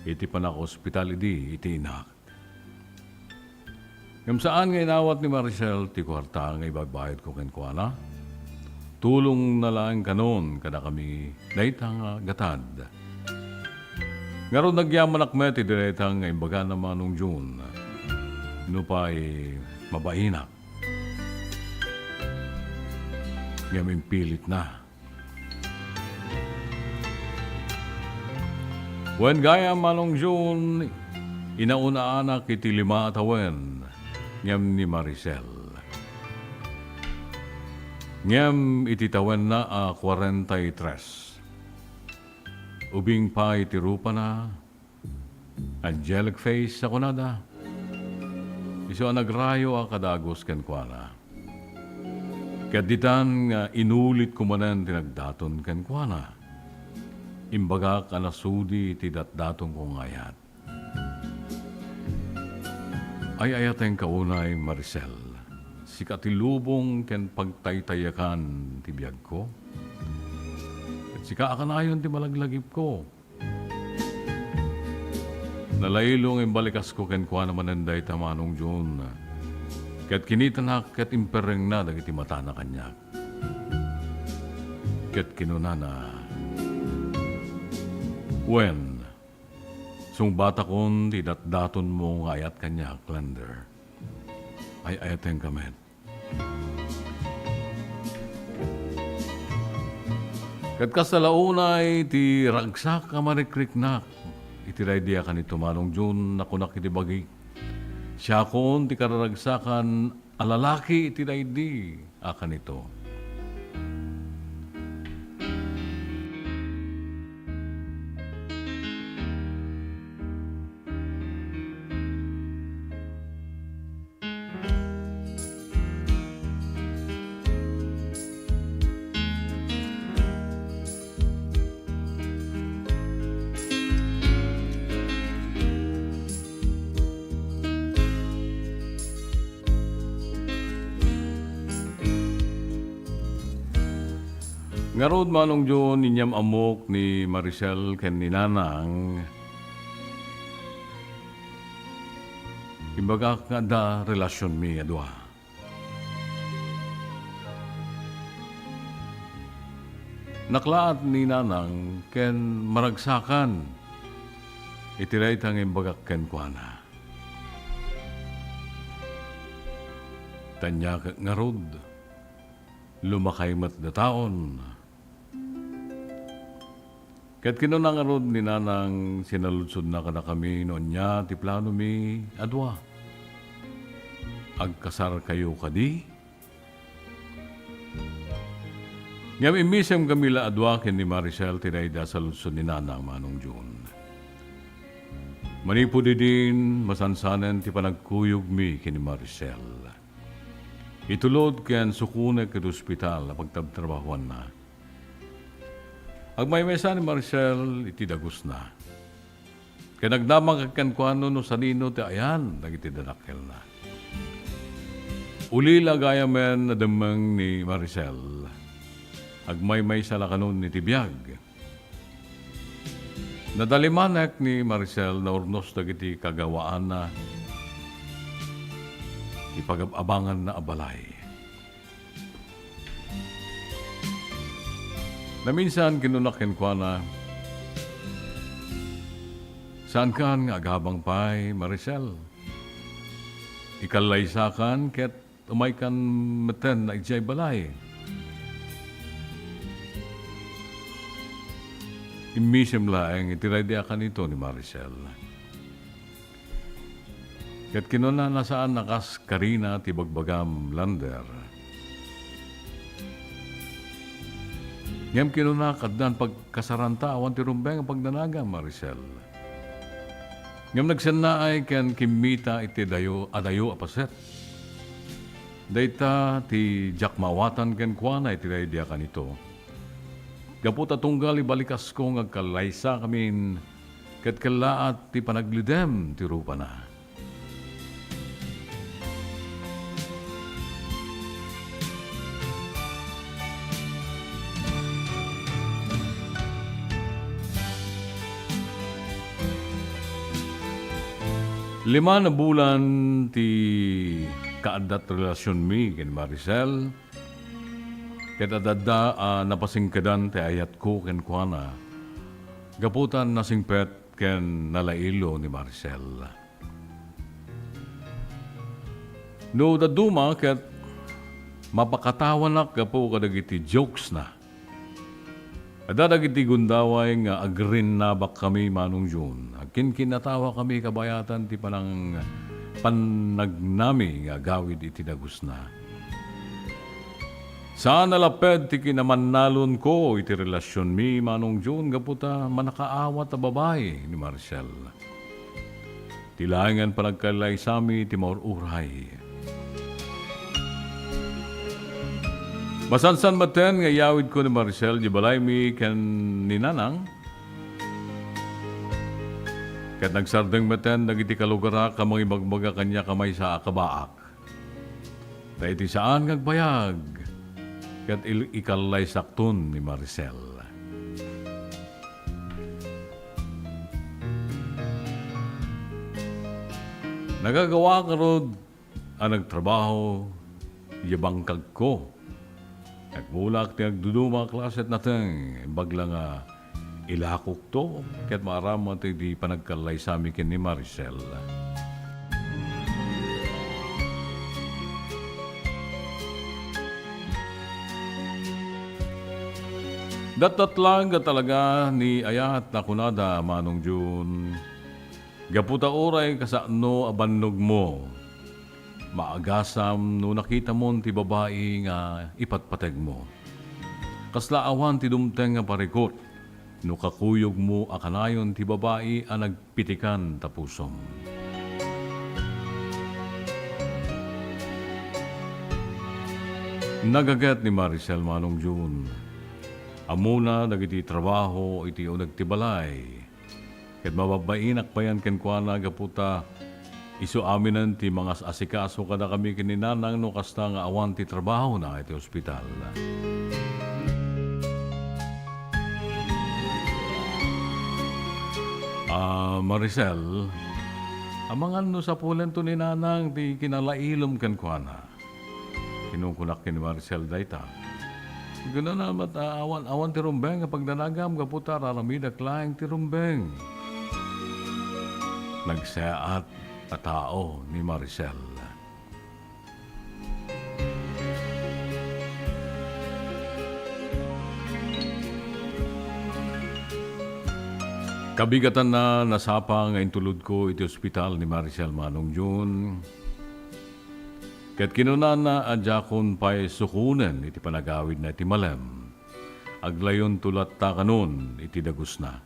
iti panakaospital idi iti inak. Ngem saan nga inawat ni Maricel ti kuarta nga ibabayadko kenkuana. Tulongna laeng kanon kadakami dayta nga gatad. Ngarud, nagyamanak met iti dayta nga imbagana, Manong Jun. Nupay mabainak. Ngem impilitna. Wen gayam, Manong Jun, inaunaanak iti lima a tawen, ngem ni Maricel. Ngem iti tawenna a kuarenta y tres, ubing pay ti rupana, angelic face a kunada. Isu a nagrayo a kadagus kenkuana. Ket ditan nga inulitko manen ti nagdaton kenkuana, imbagak a nasudi ti datdatonko nga ayat. Ay-ayatenka unay, Maricel. Sika ti lubong ken pagtaytayakan ti biagko. Ket sika a kanayon ti malaglagipko. Nalaylo nga imbalikasko kenkuana manen dayta, Manong Jun. Ket kinitanak ket imperrengna dagiti matana kaniak. Ket kinunana, "Wen, sungbatakon ti datdatonmo nga ayat kaniak, Lender. Ay-ayatenka met." Ket kasta la unay ti ragsak a marikriknak iti daydi a kanito, Manong Jun, a kunak iti bagik. Siakon ti kararagsakan a lalaki iti daydi a kanito. Ngarud, Manong Jun, inyam ammok ni Maricel ken ni Nanang. Imbagak nga adda relasionmi a dua. Naklaat ni Nanang ken maragsakan iti dayta nga imbagak kenkuana. Tanya ket ngarud, lumakay met dataon. Ket kinuna ngarud ni Nanang, sinaludsodna kadakami no ania ti planomi a dua. Agkasarkayo kadi? Ngem immisemkami la a dua ken ni Maricel ti daydi a saludsod ni Nanang, Manong Jun. Manipud idin, masansanen ti panagkuyogmi ken ni Maricel. Itulod ken sukonek iti ospital a pagtabtrabahuanna. Agmaymaysa ni Maricel iti dagusna. Ket nagdamag kenkuana no sadino ti ayan dagiti dadakkelna. Ulila gayamen a demmeng ni Maricel. Agmaymaysa la kanon iti biag. Nadalimanek ni Maricel naurnos dagiti kagawaanna ti pagab-abanganna a balay. Naminsan, kinuna kenkuana, "Saankan nga agabang pay, Maricel? Ikallaysakan ket umaykan metten idiay balay." Immisem laeng iti raydiakan ito ni Maricel. Ket kinunana, "Saan a kas karina ti bagbagam, Lander. Ngem kinuna, addan pagkasaranta awan ti rumbeng a pagdanagam, Maricel." Ngem nagsennaay ken kimmita iti dayo, adayo a paset. Dayta ti diak maawatan kenkuana iti raydiakan ito. Gapu ta tunggal ibalikasko nga agkallaysakamin, ket kellaat ti panaglidem ti rupana. Lima a bulan ti kaaddat relasionmi ken Maricel, ket adda a napasingkedan ti ayatko kenkuana, gapu ta nasingpet ken nalailo ni Maricel. No dadduma ket mapakatawanak gapu kadagiti jokesna. Adda dagiti gundaway nga agrinnabakkami, Manong Jun. Agkinkinnatawakami kabayatan ti panang-, pannagnami nga agawid iti dagusna. Saan a lapped ti kinamannalonko iti relasionmi, Manong Jun, gapu ta mannakaawat a babai ni Maricel. Ti laengen panagkallaysami ti maur-uray. Masansan metten nga iyawidko ni Maricel di balaymi ken ni Nanang, ket nagsardeng metten dagiti kalugarak a mangibagbaga kaniak a maysa a kabaak. Ta iti saan nga agbayag, ket il-, ikallaysakton ni Maricel. Nagagawa ngarud a nagtrabaho idiay bangkagko. Nagmulak ti agduduma a klase ti nateng, imbag la nga ilakokto ket maaram ti panagkallaysami ken ni Maricel. Datdatlag a talaga ni ayat a kunada, Manong Jun. Gapu ta uray kasano a bannogmo, maagasam no nakitamon ti babai nga ipatpategmo. Kasla awan ti dumteng nga parikut no kakuyogmo a kanayon ti babai a nagpitikan ta pusom. Nagaget ni Maricel, Manong Jun. Ammona dagiti trabaho iti uneg ti balay. Ket mababbainak payen kenkuana gapu ta isu aminen ti mangas-asikaso kadakami ken ni Nanang no kasta nga awan ti trabahona iti ospital. Ah, Maricel, amangan no sapulento ni Nanang ti kinalailom kenkuana. Kinunkunak ken ni Maricel dayta. Kunana met a awan, awan ti rumbeng a pagdanagam gapu ta ar-aramidak laeng ti rumbeng. Nagsayaat a tao ni Maricel. Kabigatanna, nasapa nga intulodko iti ospital ni Maricel, Manong Jun. Ket kinunana a diakon pay sukonen iti panagawidna iti malem. Aglawonto latta kanon iti dagusna.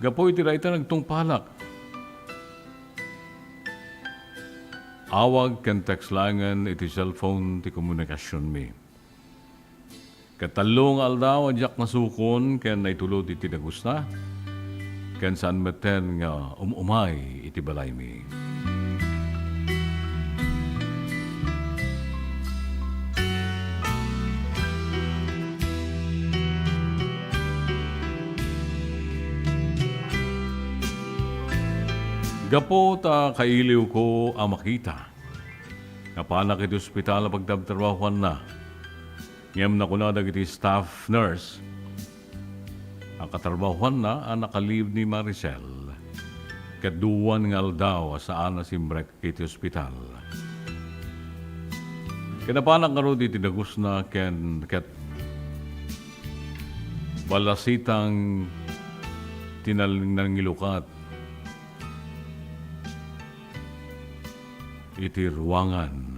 Gapu iti dayta nagtungpalak. Awag ken text laengen iti cellphone ti komunikasionmi. Ket tallo nga aldaw a diak nasukon ken naitulod iti dagusna, ken saan metten nga um-umay iti balaymi. Gapu ta kailiwko a makita, napanak iti ospital a pagtabtrabahuanna. Ngem nakuna dagiti staff nurse a katrabahuanna a naka-leave ni Maricel ket duwan nga aldaw a saan a simrek iti ospital. Ket napanak ngarud iti dagusna ken ket balasitang ti nal-, nangilukat iti ruangan.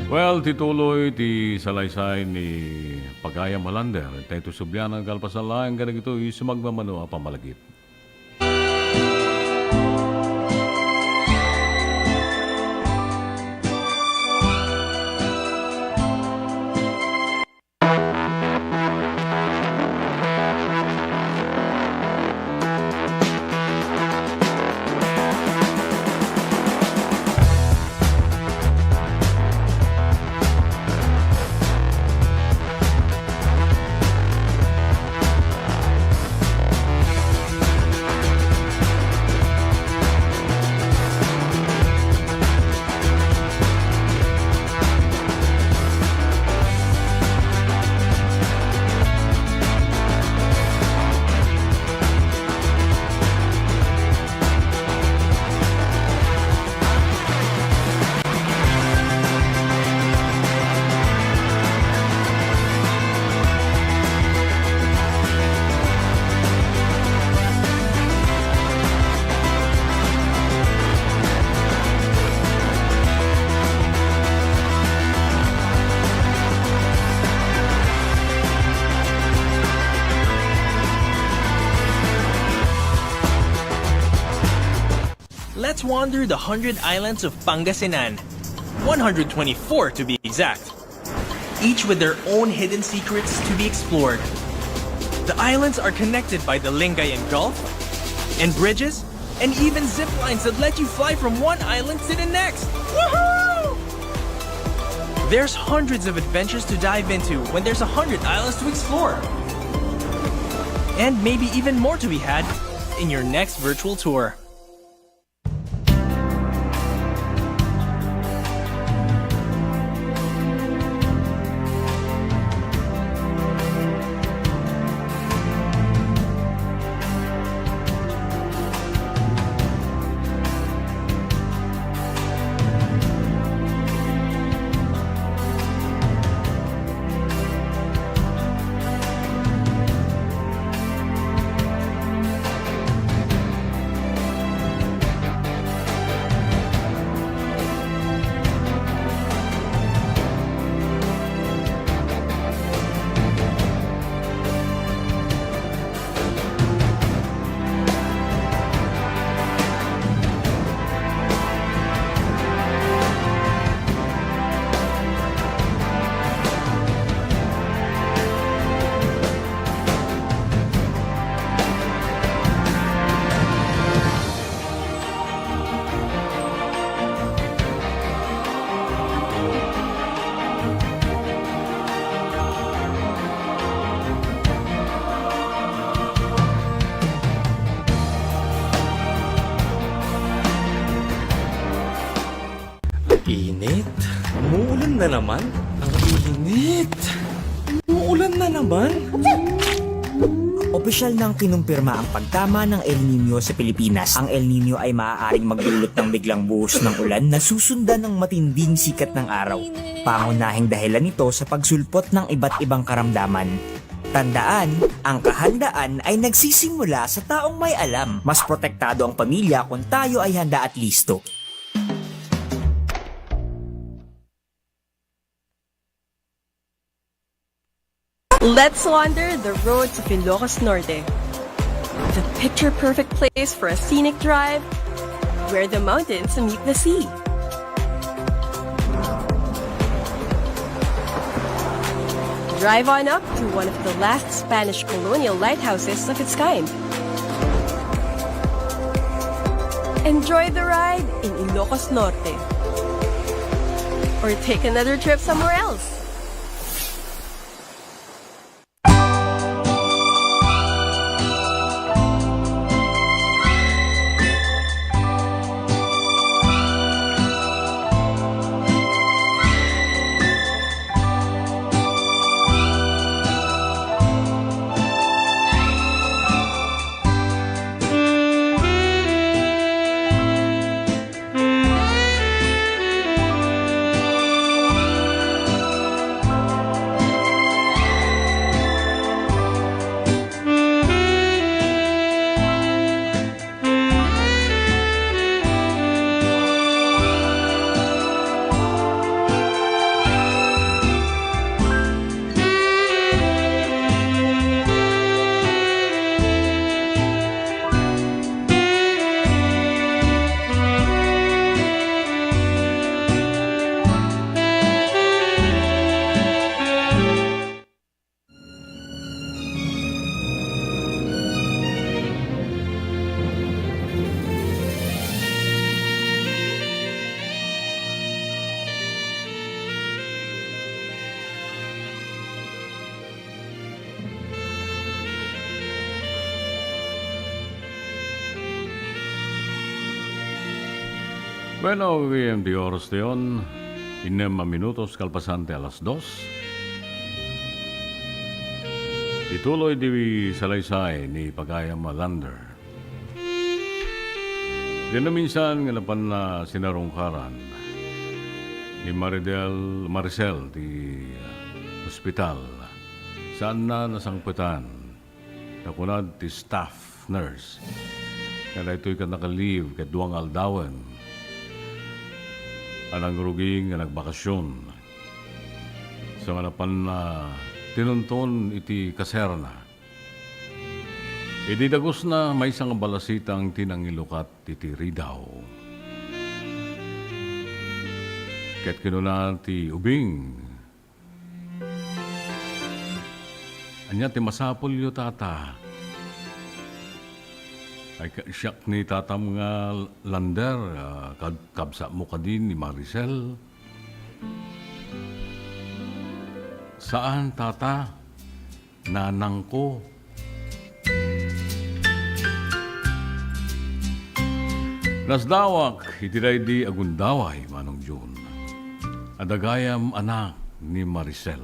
Well, ti tuloy ti salaysay ni Pagayam Alander, daytoy sublianan kalpasan laeng kadagitoy sumagmamano a pammalagip. Let's wander the hundred islands of Pangasinan. One hundred twenty-four, to be exact. Each with their own hidden secrets to be explored. The islands are connected by the Lingayen Gulf and bridges and even zip lines that let you fly from one island to the next. Woohoo! There's hundreds of adventures to dive into when there's a hundred islands to explore. And maybe even more to be had in your next virtual tour. Init. Umuulan na naman. Ang init. Umuulan na naman. Opisyal nang kinumpirma ang pagtama ng El Niño sa Pilipinas. Ang El Niño ay maaaring magdulot ng biglang buhos ng ulan na susundan ng matinding sikat ng araw. Pangunahing dahilan nito sa pagsulpot ng iba't ibang karamdaman. Tandaan, ang kahandaan ay nagsisimula sa taong may alam. Mas protektado ang pamilya kung tayo ay handa at listo. Let's wander the roads of Ilocos Norte. The picture-perfect place for a scenic drive, where the mountains meet the sea. Drive on up to one of the last Spanish colonial lighthouses of its kind. Enjoy the ride in Ilocos Norte. or take another trip somewhere else. Bueno, gayam ti oras tayon, innem a minutos kalpasan ti alas dos. Ituloy ti salaysay ni pagayam a Lander. Diay naminsan nga napanna sinarungkaran ni Maridel, Maricel ti ospital. Saanna nasangpetan. Ta kunad ti staff nurse nga daytoy ket naka-leave ket dua nga aldawen a nangrugi nga nagbakasyon. So nga napanna tinunton iti kaserna. Idi dagusna, maysa nga balasitang ti nangilukat iti ridaw. Ket kinuna ti ubing, "Ania ti masapulyo, Tata?" "Ay, ka-, siak ni tatam nga Lander, ah, kab-, kabsatmo kadi ni Maricel?" "Saan, Tata. Nanangko." Nasdawak iti daydi a gundaway, Manong Jun. Adda gayam anak ni Maricel.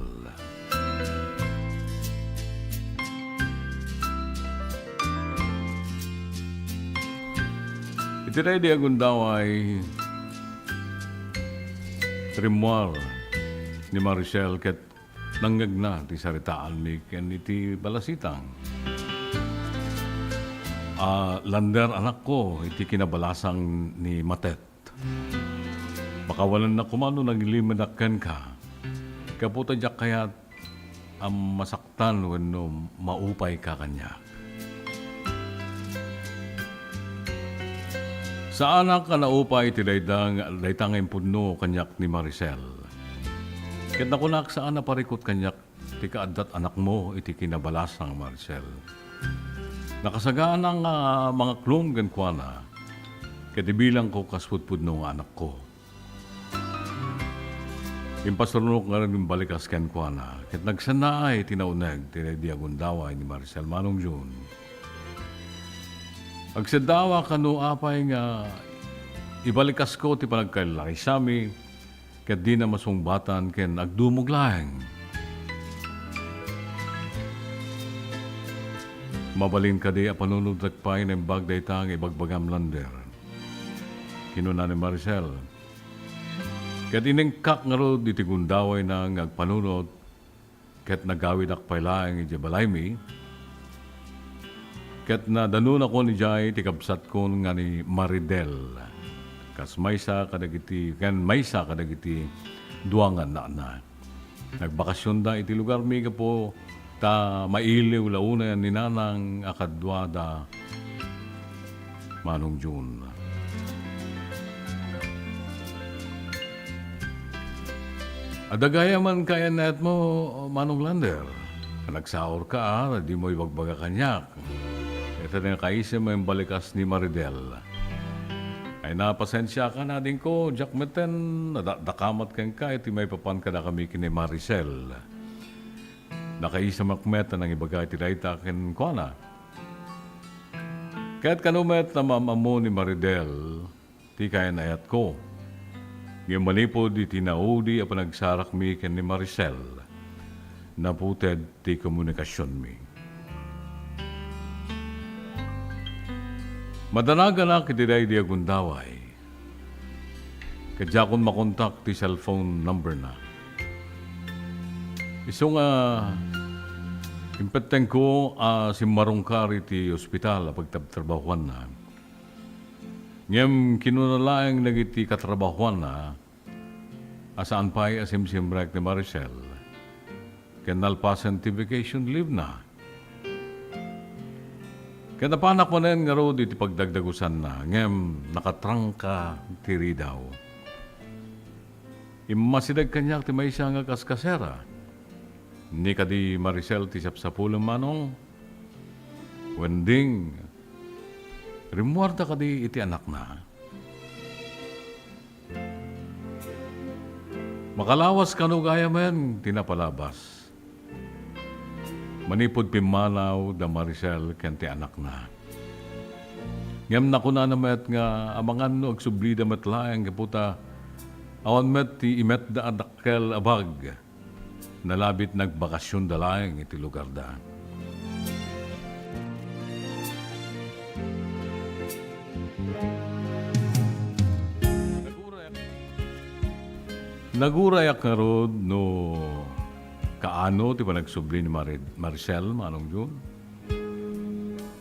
Iti daydi a gundaway, rimmuar ni Maricel ket nangngegna ti saritaanmi ken iti balasitang. "Ah, Lander, anakko, iti kinabalasang ni Matet. Makawanennak koma no nangilimedak kenka. Gapu ta diak kayat a masaktan wenno maupayka kaniak." Saanak a naupay ti dayta nga, dayta nga impudno kaniak ni Maricel. Ket nakunak, saan a parikut kaniak ti kaaddat anakmo iti kinabalasang, Maricel. Nakasagana nga mangaklon kenkuana, ket ibilangko kas pudpudno nga anakko. Impasurnok ngarud nga imbalikas kenkuana, ket nagsannaay ti nauneg ti daydi a gundaway ni Maricel, Manong Jun. Agseddawak no apay nga ibalikasko ti panagkalaysami, ket dina masungbatan ken agdumog laeng. "Mabalin kadi a panunodek pay naimbag dayta nga ibagbagam, Lander?" kinuna ni Maricel. Ket inengkak ngarud iti gundawayna nga agpanunot, ket nagawidak pay laeng idiay balaymi, ket nadanonakon idiay ti kabsatkon nga ni Maridel, kas maysa kadagiti, ken maysa kadagiti dua nga annakna. Nagbakasionda iti lugarmi gapu ta mailiw la unay ni Nanang a kaduada, Manong Jun. Adda gayam a kayannayatmo, Manong Lander. Nagsaurka a dimo ibagbaga kaniak. Ita ti nakaisem a imbalikas ni Maridel. Ay, napasensiakan, adingko, diak metten nadakdakamat kenka iti maipapan kadakami ken ni Maricel. Nakaisamak met a nangibaga iti dayta kenkuana. Ket kano met a maam-ammo ni Maridel ti kayan-ayatko. Ngem manipud iti naudi a panagsarakmi ken ni Maricel, naputed ti komunikasionmi. Madanaganak iti daydi a gundaway. Ket diakon makontak ti cellphone number na. Isu nga impettengko a simmarungkar iti ospital a pagtabtrabahuanna. Ngem kinuna laeng dagiti katrabahuanna a saan pay a simsimrek ni Maricel ken nalpasen ti vacation leave na. Ket napanak manen ngarud iti pagdagdagusanna, ngem nakatrangka ti ridaw. Immasideg kaniak ti maysa nga kaskasera. Ni kadi Maricel ti sapsapulem, Manong? Wending, rimmuarda kadi iti anakna? Makalawas kano gayamen ti napalabas. Manipud pimmanaw da Maricel ken ti anakna. Ngem nakunana met nga amangan no agsublida met laeng gapu ta awan met ti imetda a dakkel a bag. Nalabit nagbakasionda laeng iti lugarda. Nagurayak, nagurayak ngarud no kaano ti panagsubli ni Mari-, Maricel, Manong Jun.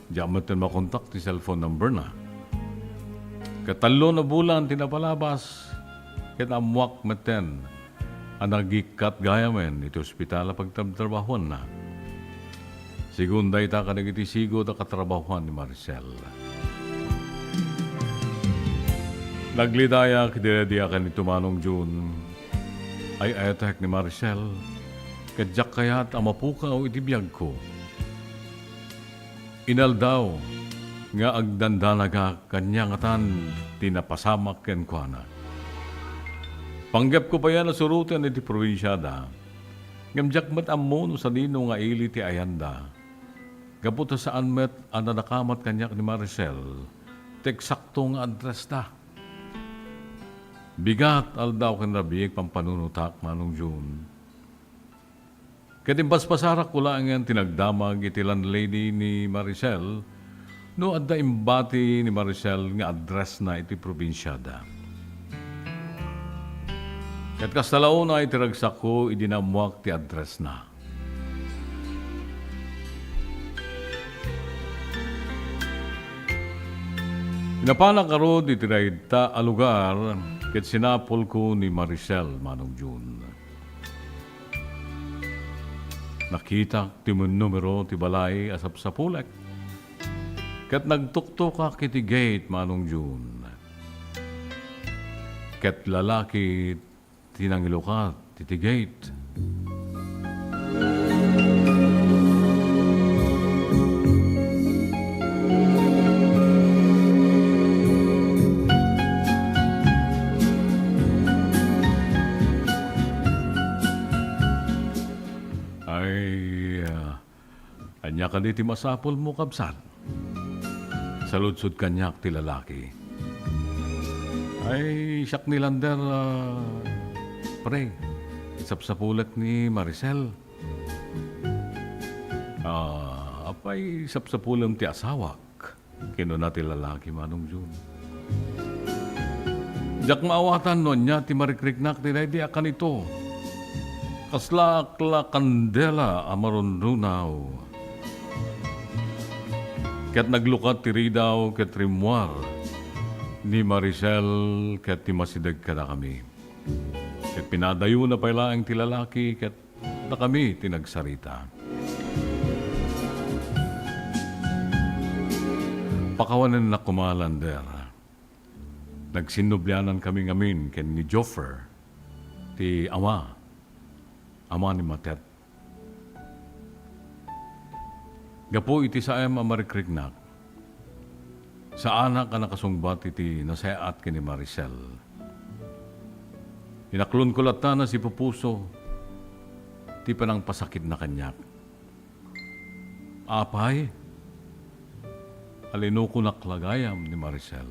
Diak metten makontak ti cellphone number na. Ket tallo a bulan ti napalabas, ket ammoak metten a nagikkat gayamen iti ospital a pagtrabtrabahuanna. Sigun dayta kadagiti sigud a katrabahuan ni Maricel. Naglidayak idi daydi a kanito, Manong Jun. Ay-ayatek ni Maricel, ket diak kayat a mapukaw iti biagko. Inaldaw nga agdandanagak, ania ngatan ti napasamak kenkuana. Panggepko payen a suroten iti probinsiada, ngem diak met ammo no sadino nga ili ti ayanda. Gapu ta saan met a nadakamat kaniak ni Maricel ti eksakto nga addressda. Bigat, aldaw ken rabii, pampanunotak, Manong Jun. Ket imbasbasarakko laengen ti nagdamag iti landlady ni Maricel no adda imbati ni Maricel nga addressna iti probinsiada. Ket kasta la unay ti ragsakko idi naammoak ti addressna. Napanak ngarud iti dayta a lugar ket sinapulko ni Maricel, Manong Jun. Nakitak ti numero ti balay a sapsapulek. Ket nagtuktokak iti gate, Manong Jun. Ket lalaki ti nangilukat iti gate. Ay, ah, ania kadi ti masapulmo, kabsat? Saludsod kaniak ti lalaki. Ay, siak ni lander, ah, pre. Sapsapulek ni Maricel. Ah, apay sapsapulem ti asawak? Kinuna ti lalaki, Manong Jun. Diak maawatan no ania ti marikriknak ti daydi a kanito. Kaslaak la kandela a marunrunaw. Ket naglukat ti ridaw ket rimmuar ni Maricel ket ti masideg kadakami. Ket pinadayona pay laeng ti lalaki ket dakami ti nagsarita. Pakawanennak koma, lander. Nagsinnublianan kami ngamin ken ni Joffer, ti ama, ama ni Matet. Gapu iti saem a marikriknak, Saanak a nakasungbat iti nasayaat ken ni Maricel. Inaklonko latta a nasipupuso ti panangpasakitna kaniak. Apay, alinukonak la gayam ni Maricel.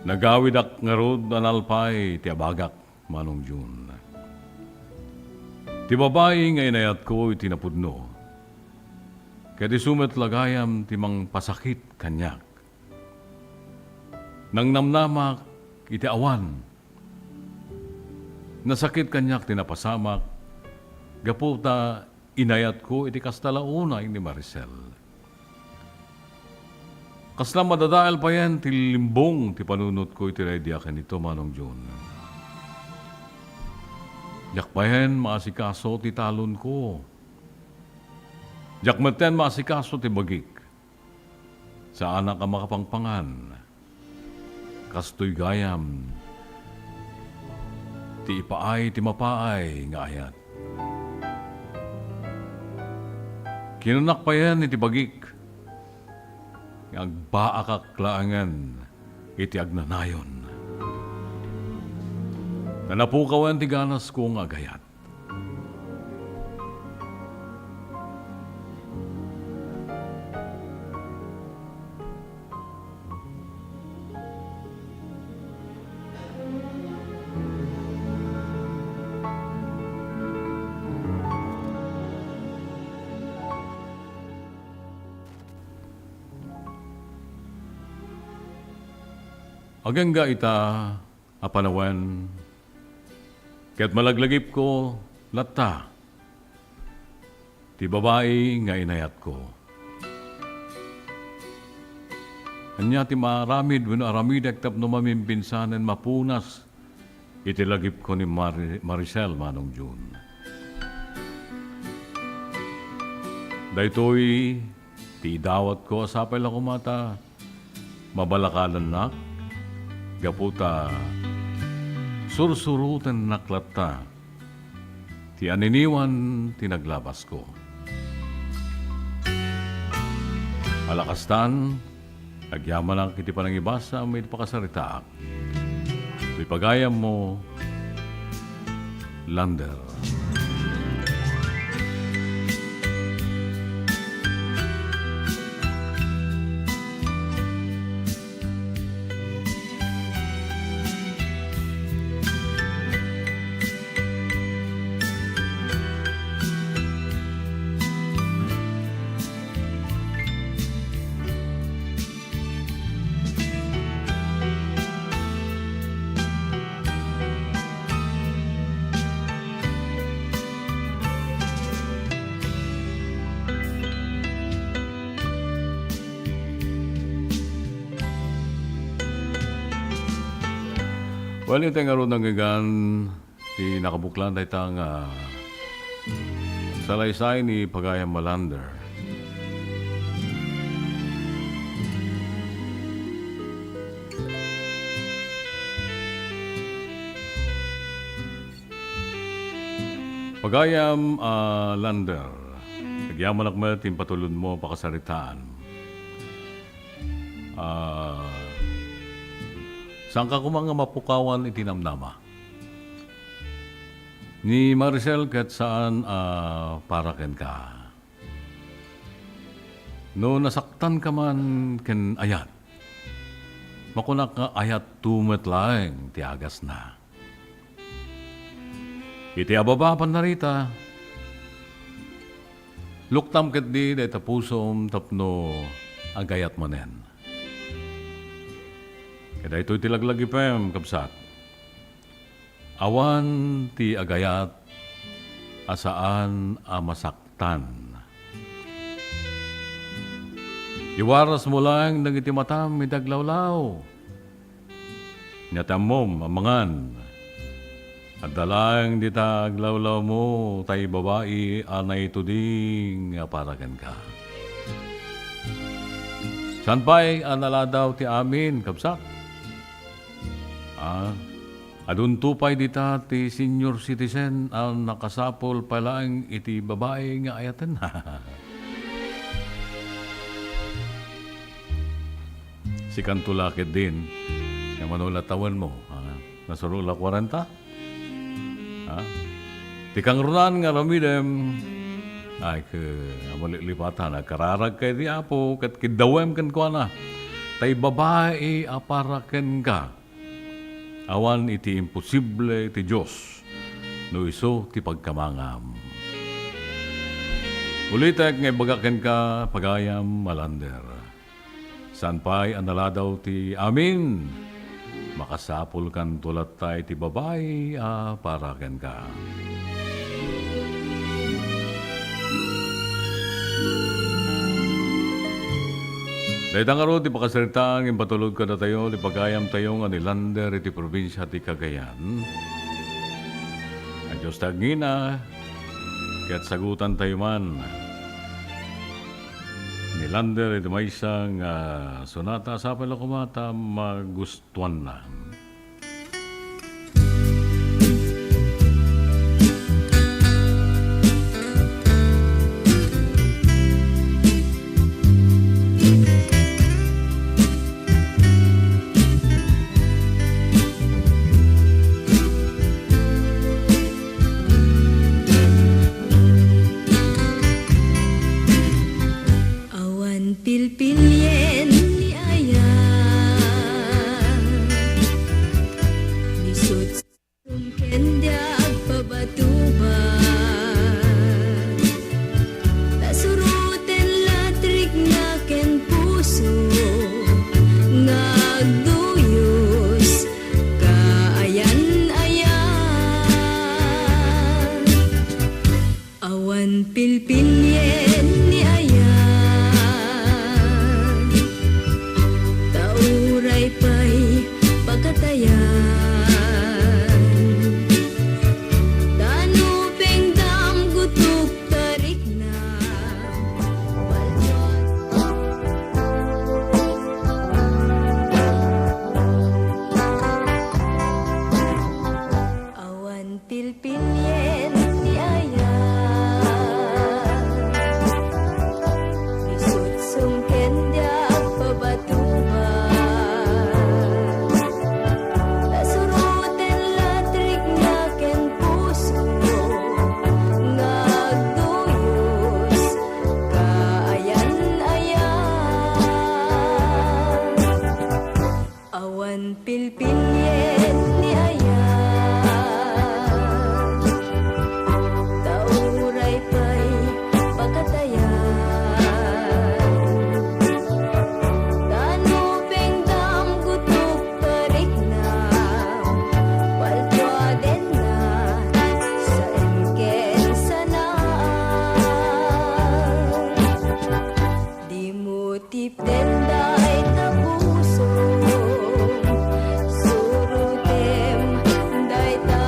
Nagawidak ngarud a nalpay ti abagak, Manong Jun. Ti babai nga inayatko iti napudno, ket isu met la gayam ti mangpasakit kaniak. Nangnamnamak iti awan. Nasakit kaniak ti napasamak gapu ta inayatko iti kasta la unay ni Maricel. Kasla madadael payen ti limbong ti panunotko iti raydia ken ito, Manong Jun. Diak payen maasikaso ti talonko. Diak metten maasikaso ti bagik. Saanak a makapangpangan. Kastoy gayam ti ipaay ti mapaay nga ayat. Kinunak payen iti bagik nga agbaakak laengen iti agnanayon. Nanapukawen ti ganasko nga agayat. Agingga ita a panawen, ket malaglagipko latta ti babai nga inayatko. Ania ti maaramid wenno aramidek tapno mamimpinsanen mapunas iti lagipko ni Mari-, Maricel, Manong Jun? Daytoy ti idawatko a sapay la koma ta mabalakalannak gapu ta sursurotennak latta ti aniniwan ti naglabasko. Ala kastan, agyamanak iti panangibasam iti pakasaritaak. Toy pagayammo, Lander. Well, iti ngarud nangyigan ti nakabuklan dayta nga salaysay ni Pagayam Malander. Pagayam a Lander, agyamanak met ti impatulodmo a pakasaritaan. Ah, saanka koma nga mapukawan iti namnama. Ni Maricel ket saan a para kenka. No nasaktanka man ken ayat, makunak nga ayatto met laeng ti agasna. Iti ababa a pannarita, luktam ketdi dayta pusom tapno agayat manen. Ket daytoy ti laglagipem, kabsat. Awan ti agayat a saan a masaktan. Iwarasmo laeng dagiti matam iti aglawlaw. Nia ti ammom, amangan. Adda laeng dita aglawlawmo, tay babai a naituding a para kenka. Saan pay a naladaw ti amin, kabsat? Ah, adunto pay dita ti senior citizen a nakasapul pay laeng iti babai nga ayatenna. Ti kanto la ketdin nga mano la tawenmo, ha? Nasuro la kuarenta? Ha? Ti kangrunaan nga aramidem, ay, ke, a maliklipatan, agkararagka iti Apo, ket kiddawem kenkuana. Ta ibabai a para kenka, awan iti imposible iti Dios, no isu ti pagkamangam. Ulitek nga ibaga kenka, pagayam, Malander. Saan pay a naladaw ti amin? Makasapulkanto latta iti babai a para kenka. Dayta ngarud ti pakasaritaan nga impatulod kadatayo ti pagayamtayo nga ni Lander iti probinsia ti Cagayan. A Dios ti agngina, ket sagutantayo man ni Lander iti maysa nga sonata. Sapay la koma ta magustuanna. Awan pilpilien ni ayat, ni sutsum ken di agpabatubat. Ta suroten latrikna ken puso nga agduyos kaayan-ayan. Awan pilpilien ni ayat, ta uray pay pakatayan. Ta no pengdam gutuk ta riknam, paltuan. Awan pilpilien ni ayat, ni sutsum ken di agpabatubat. Ta suroten latrikna ken puso nga agduyos kaayan-ayan. Awan pilpilien ni ayat, ta uray pay pakatayan. Ta no pengdam gutuk ta riknam, paltuadenna, saem ken sanaem. Dimo tipden dayta pusom, surotem dayta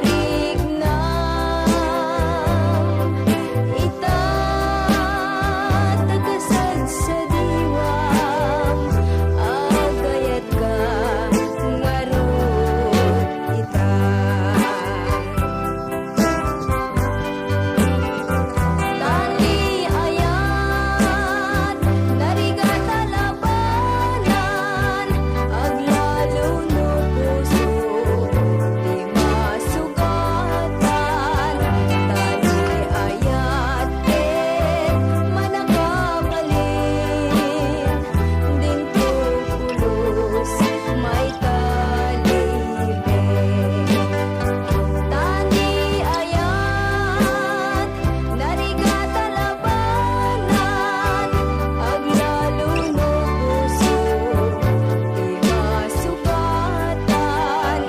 riknam. Ita, ta kasadsadiwam, agayatka ngarud ita. Tani ayat, narigat a labanan, aglalo no puso ti masugatan. Tani ayat ket manakabalin, dinto pulos maitalibek. Tani ayat, narigat a labanan, aglalo no puso ti masugatan.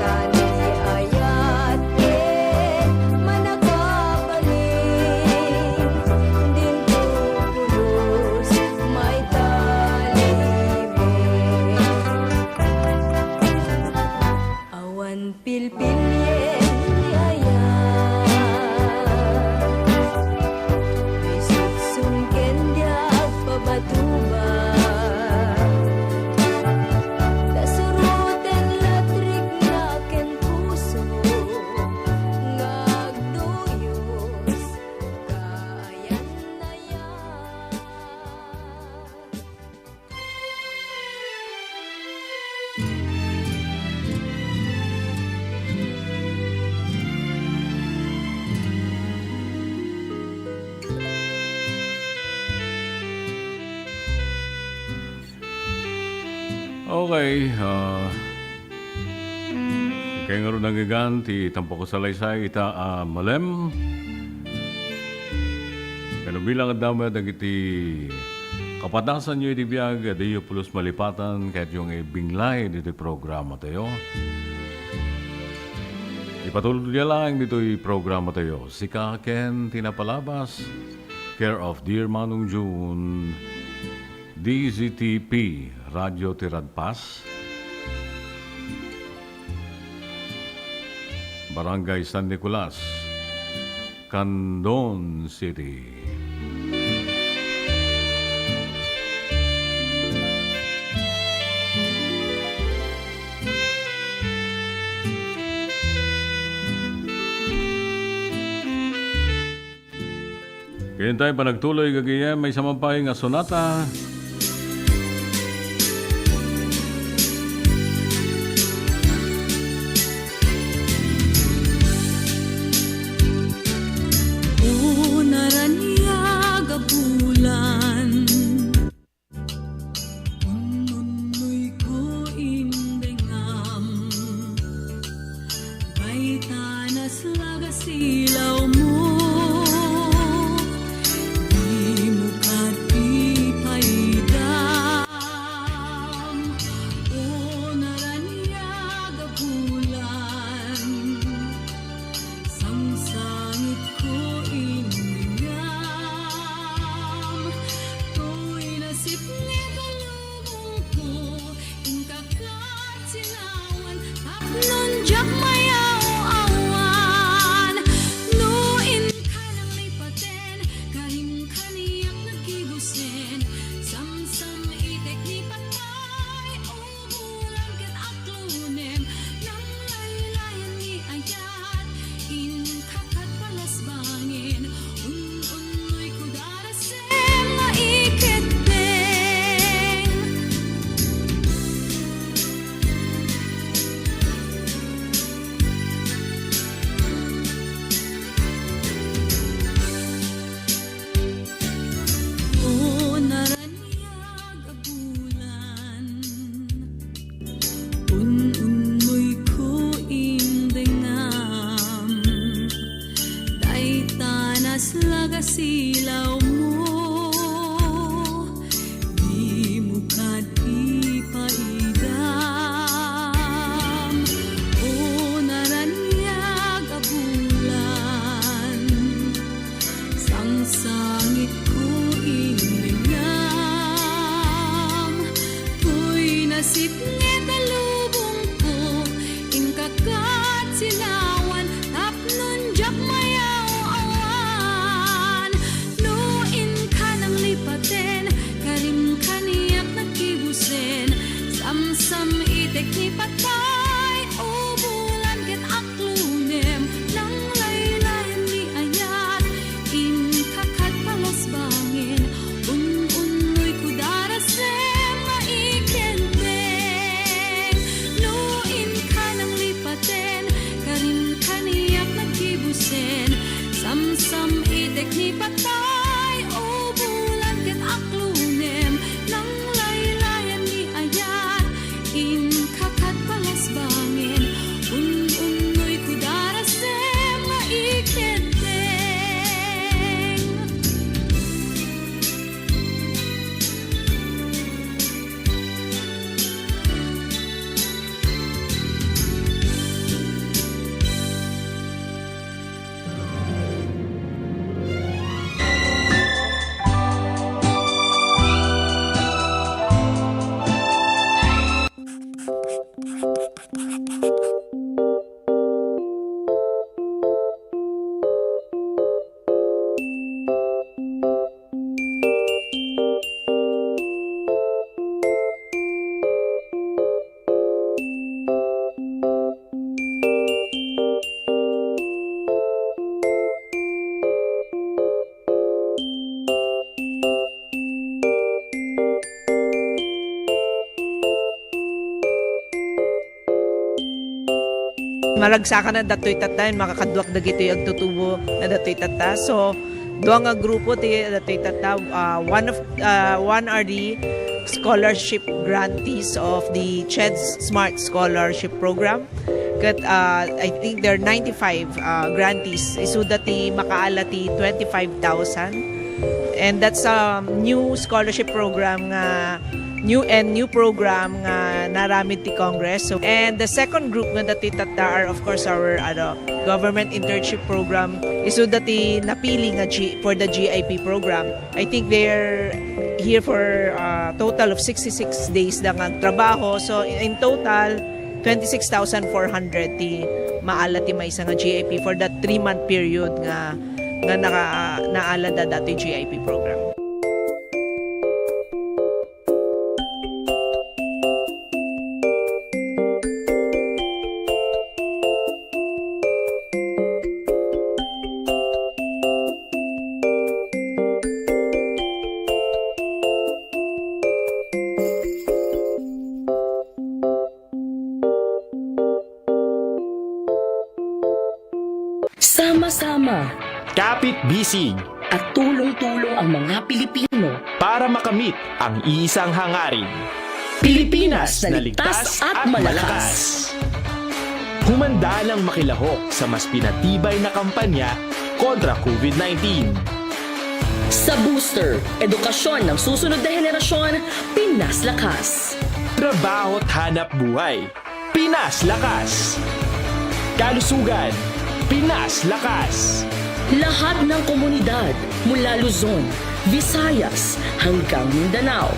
Tani ayat ket manakabalin, dinto pulos maitalibek. Awan pilpilien ni ayat, ni sutsum ken di agpabatubat. Ta suroten latrikna ken puso nga agduyos kaayan-ayan. Okay, ah, kay ngarud nanggigan ti tampok a salaysay ita a malem. Kano bilang adda met dagiti kapadasanyo iti biag, adiyo pulos malipatan, ket yung ibinglay ditoy programa tayo. Ipatulod ya laeng ditoy programa tayo. Sika ken ti napalabas, care of Dear Manong June, D Z T P, Radyo Tiradpas, Barangay San Nicolas, Candon City. Ken tayo panagtuloy, gagayem, maysa man pay nga sonata. O naraniag a bulan, ununnoyko indengam, dayta naslaga silawmo, dimo kad ipaidam. O naraniag a bulan, sangsangitko indengam, toy nasipnget a lubongko, inka kad silawan, tapnon diak mayaw-awan. No inka nanglipaten, karim kaniak naggibusen, samsam-itek ni patay, o bulan ket aklunem, nanglaylayan ni ayat, inka kad palasbangen, un-unnoyko darasem nga ikeddeng. O naraniag a bulan, un-unnoyko indengam, dayta naslaga silawmo, dimo kad ipaidam. O naraniag a bulan, sangsangitko indengam, toy nasipnget a lubongko, inka kad silawan, tapnon diak mayaw-awan. No inka nanglipaten, karim kaniak naggibusen, samsam-itek ni patay, o bulan ket aklunem, nanglaylayan ni ayat, inka kad palasbangen, un-unnoyko darasem nga ikeddeng. No inka nanglipaten, karim kaniak naggibusen, samsam-itek ni patay, o bulan ket aklunem, nanglaylayan ni ayat, inka kad palasbangen, un-unnoyko darasem nga ikeddeng. Maragsakan a datoy tatta, makakaduak dagitoy agtutubo na datoy tatta. So, Dua nga grupo ti, ti tatta, ah, one of, ah, one are the scholarship grantees of the CHED's Smart Scholarship Program. Ket, ah, I think there are ninety-five, ah, grantees. Isuda ti makaala ti twenty-five thousand. And that's a new scholarship program nga, new and new program nga naramid ti Congress. So, and the second group nga dati tatta are, of course, our, ano, government internship program. Isuda ti napili nga G-, for the G I P program. I think they're here for a total of sixty-six days da nga agtrabaho. So, in total, twenty-six thousand four hundred ti maala ti maysa nga G I P for that three-month period nga, nga naka-, naala da dati G I P program. Sama-sama. Kapit-bisig. At tulong-tulong ang mga Pilipino. Para makamit ang isang hangarin. Pilipinas na ligtas at malakas. Humanda nang makilahok sa mas pinatibay na kampanya kontra COVID nineteen. Sa Booster, edukasyon ng susunod na henerasyon, Pinas Lakas. Trabaho at hanap buhay, Pinas Lakas. Kalusugan, Pinas Lakas. Lahat ng komunidad, mula Luzon, Visayas, hanggang Mindanao,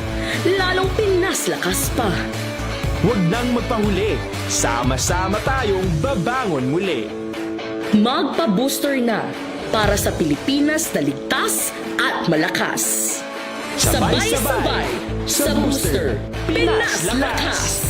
lalong Pinas Lakas pa. Huwag nang magpahuli, sama-sama tayong babangon muli. Magpa-booster na para sa Pilipinas na ligtas at malakas. Sabay-sabay sa booster, Pinas Lakas!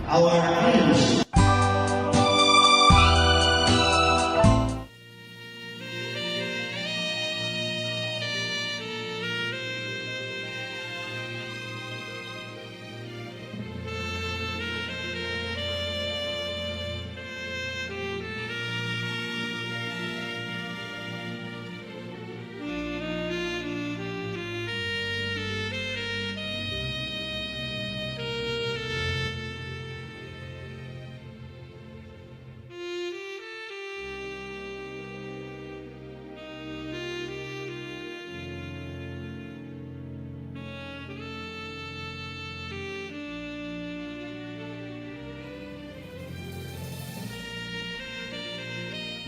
Our dreams.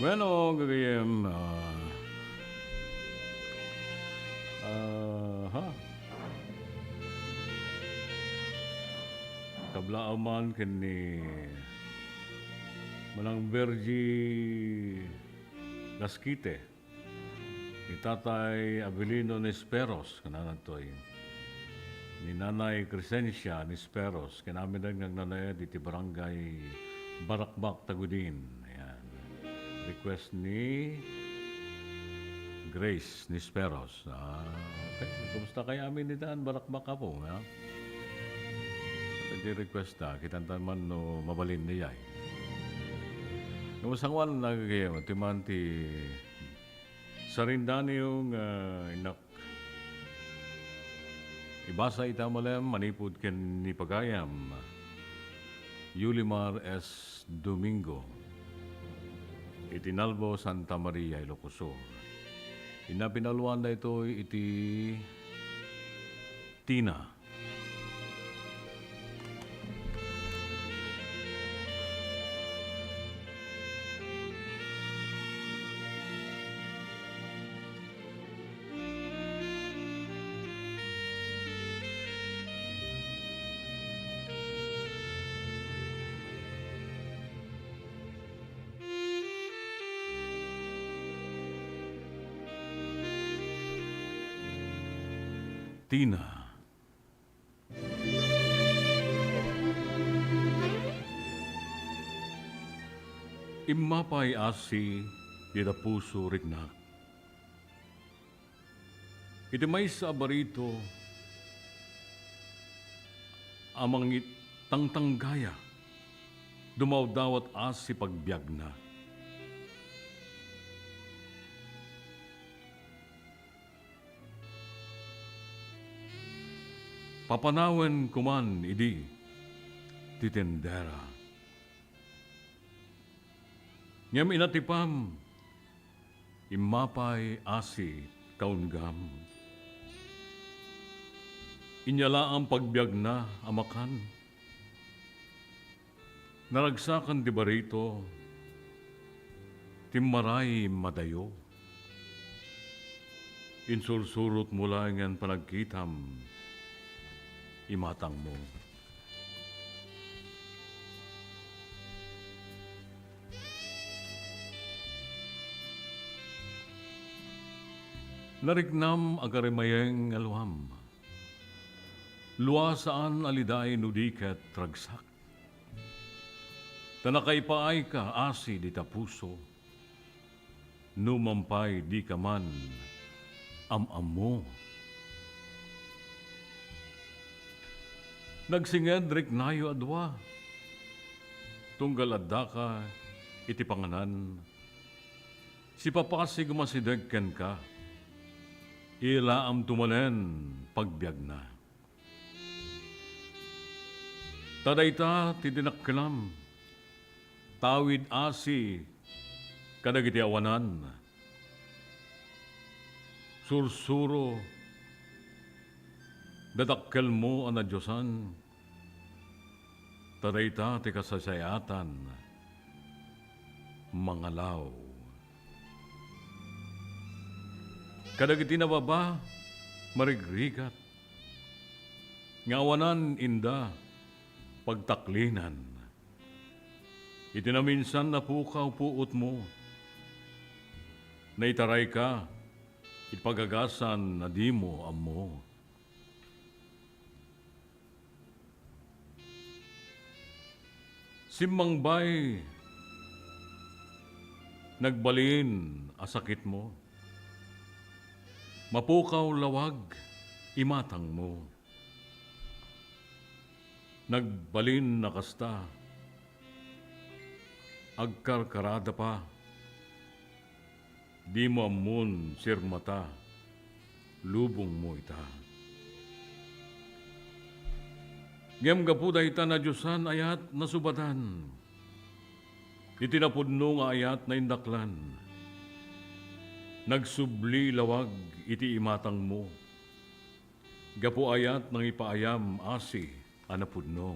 Bueno, gagayem, ah, ah, ha? Kablaaw man ken ni Manang Virgie Lasquite, ni Tatay Avelino Nisperos, kananadtoy, ni Nanay Crescencia Nisperos, ken amin nga agnanaed iti Barangay Barakbak, Tagudin. Ayan. Request ni Grace Nisperos. Ah, okay. Kumusta kayo amin ni Dan Barakbak, Apo? Ha? Pwede request, ah. Kitantan man no mabalin niya, eh. Kumusta man, nagkakayo? Timan ti sarindaniw nga inak. Ibasa ita malem manipud ken ni pagayam, Yulimar S. Domingo. iti nalbo Santa Maria, Ilocos Sur. Inna pinaluan daytoy iti Tina. Tina. Immapay asi dita puso riknak. Iti maysa a barito a mangitangtanggaya, dumawdawat asi pagbiagna. Papanawen koman idi ti tendera. Ngem inatipam, immapay asi kaunggam. Inyalaam pagbiagna a makan. Naragsakan ti barito, timmaray madayo. Insursurotmo laengen panagkitam, imatangmo. Nariknam agarimayeng nga luam. Lua saan a liday no di ket ragsak. Ta nakaipaayka asi dita puso, no mampay dika man am-ammo. Nagsinged riknayo a dua, tunggal addaka iti panganan, sipapasig masideg kenka, ilaamto manen pagbiagna. Ta dayta ti dinakkelam, tawid asi kadagiti awanan, sursuro, dadakkelmo a nadiosan, ta dayta ti kasaysayaatan, mangalaw. Kadagiti nababa, marigrigat, nga awanan inda pagtaklinan. Iti naminsan a pukaw puotmo, naitarayka iti pagagasan a dimo ammo. Simmangbay, nagbalin a sakitmo. Mapukaw lawag, imatangmo. Nagbalin a kasta, agkarkarada pa. Dimo ammon sirmata, lubongmo ita. Ngem gapu dayta nadiosan ayat nasubadan, iti napudno nga ayat naindaklan, nagsubli lawag iti imatangmo. Gapu ayat nangipaayam asi a napudno.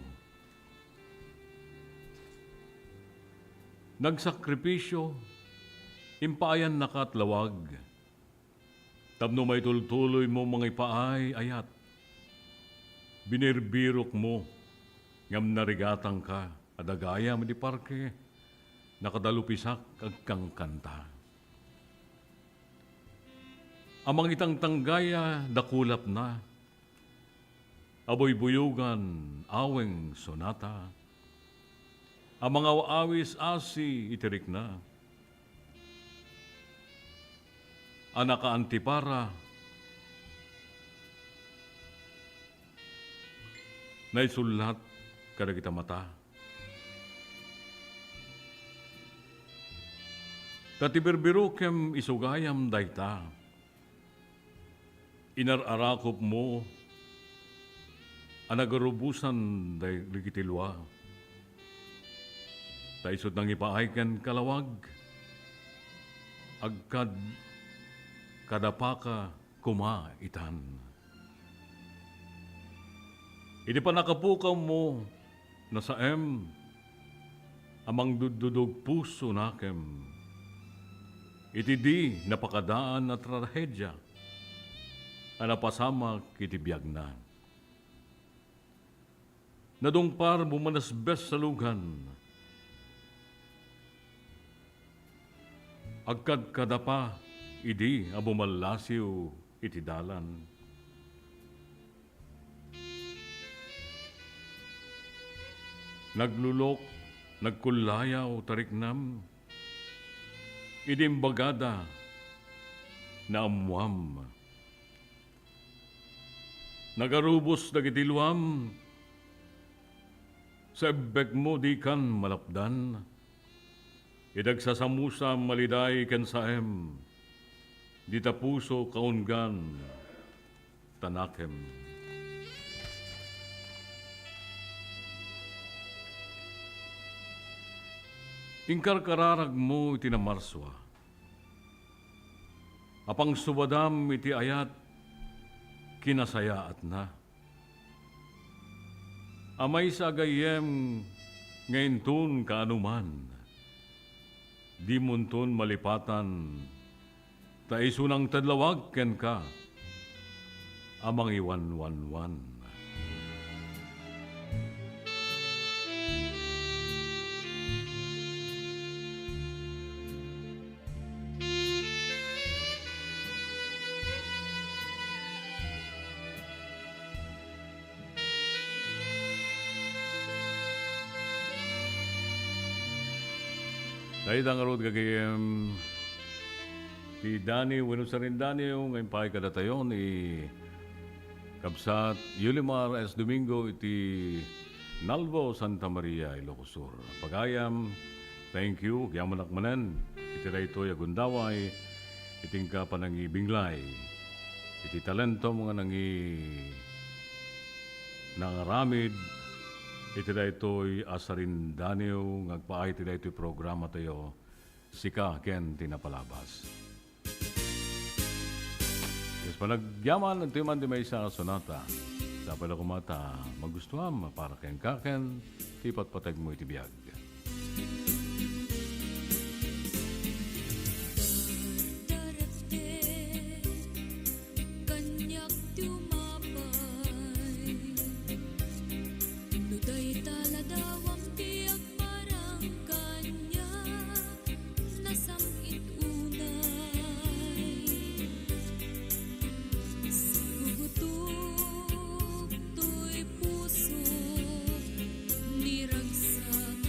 Nagsakripisio, impaayannaka a lawag. Tapno maitultuloymo mangipaay ayat. Binirbirokmo, ngem narigatangka a dagayam iti parke, nakadalupisak agkankanta. A mangitangtanggaya dakulapna, a buybuyogan aweng sonata, a mangaw-awis asi iti rikna, a nakaantipara, naisullat kadagita mata. Ta ti birbirokem isu gayam dayta, inar-arakopmo a nagarubosan dagiti lua. Ta isut' nangipaay kenka lawag, agkad-, kadapaka koma itan. Idi pannakapukawmo, nasaem a mangduddudog puso nakem iti di napakadaan a trahedia a napasamak iti biagna. Nadungparmo manasbes a lugan. Agkadkadapa idi a bumallasiw iti dalan. Naglulok, nagkullayaw ta riknam. Idi imbagada, naammuam. Nagarubos dagiti luam, sa ebbekmo dikan malapdan. Idi agsasamusam a liday ken saem, dita puso kaunggan ta nakem. Inkarkararagmo iti namarsua a pangsubadam iti ayat kinasayaatna. A maysa a gayyem nga inton kaanoman, dimonton malipatan, ta isu nangted lawag kenka a mangiwanwanwan. Dayta ngarud, gagayyem, ti daniw wenno sarindaniw nga impaay kadatayo ni Kabsat Yulimar S. Domingo iti Nalbo, Santa Maria, Ilocos Sur. Pagayam, thank you. Agyamanak manen iti daytoy a gundaway, iti inka panangibinglay iti talentom nga nangi-, nangaramid iti daytoy a sarindaniw nga agpaay iti daytoy programatayo, Sika ken ti Napalabas. Yes, panagyaman, adtoy man ti maysa a sonata. Sapay la koma ta magustuam para kenka ken ti patpategmo iti biag. Kaniak ti umapay. No dayta la dawam ti agparang kaniak, nasam-it unay. Sigugutok toy puso, ni ragsak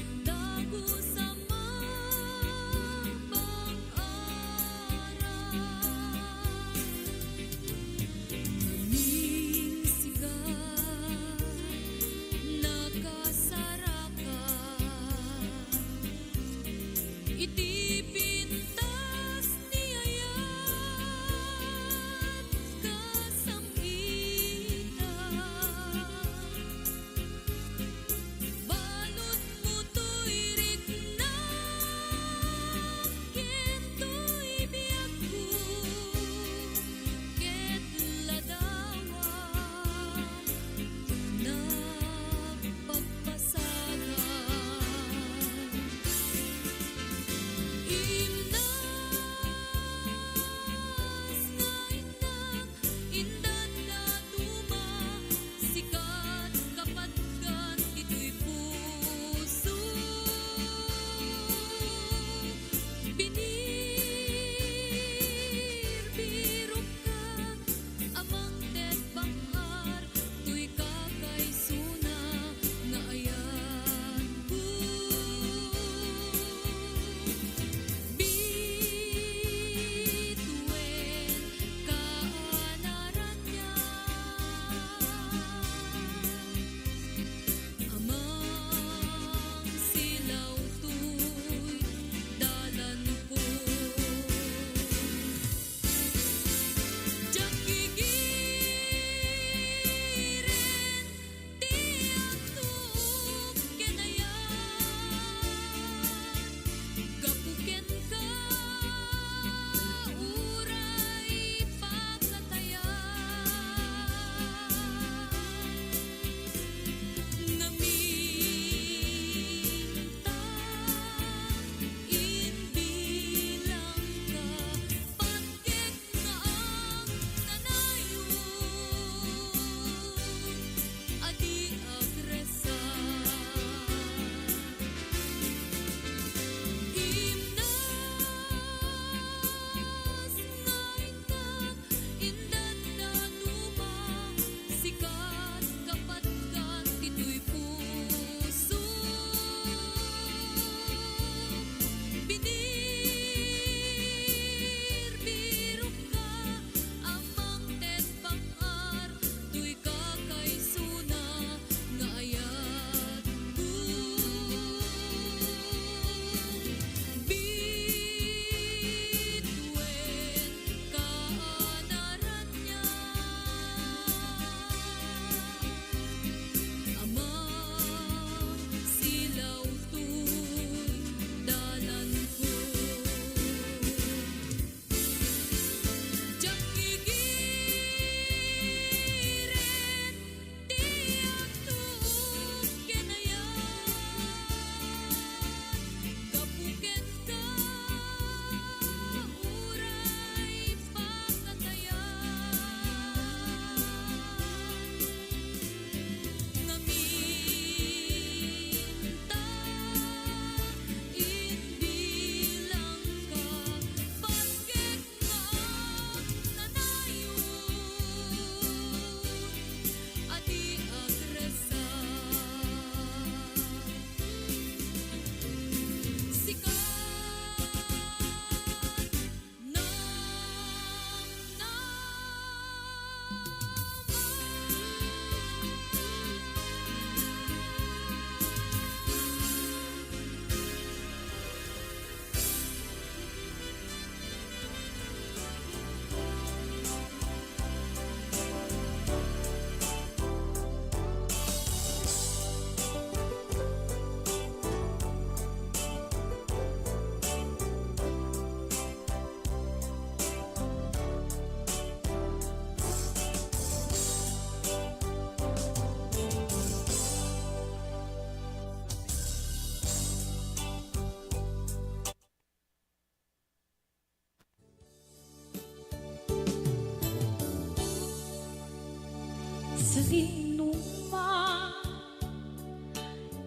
Sadinuma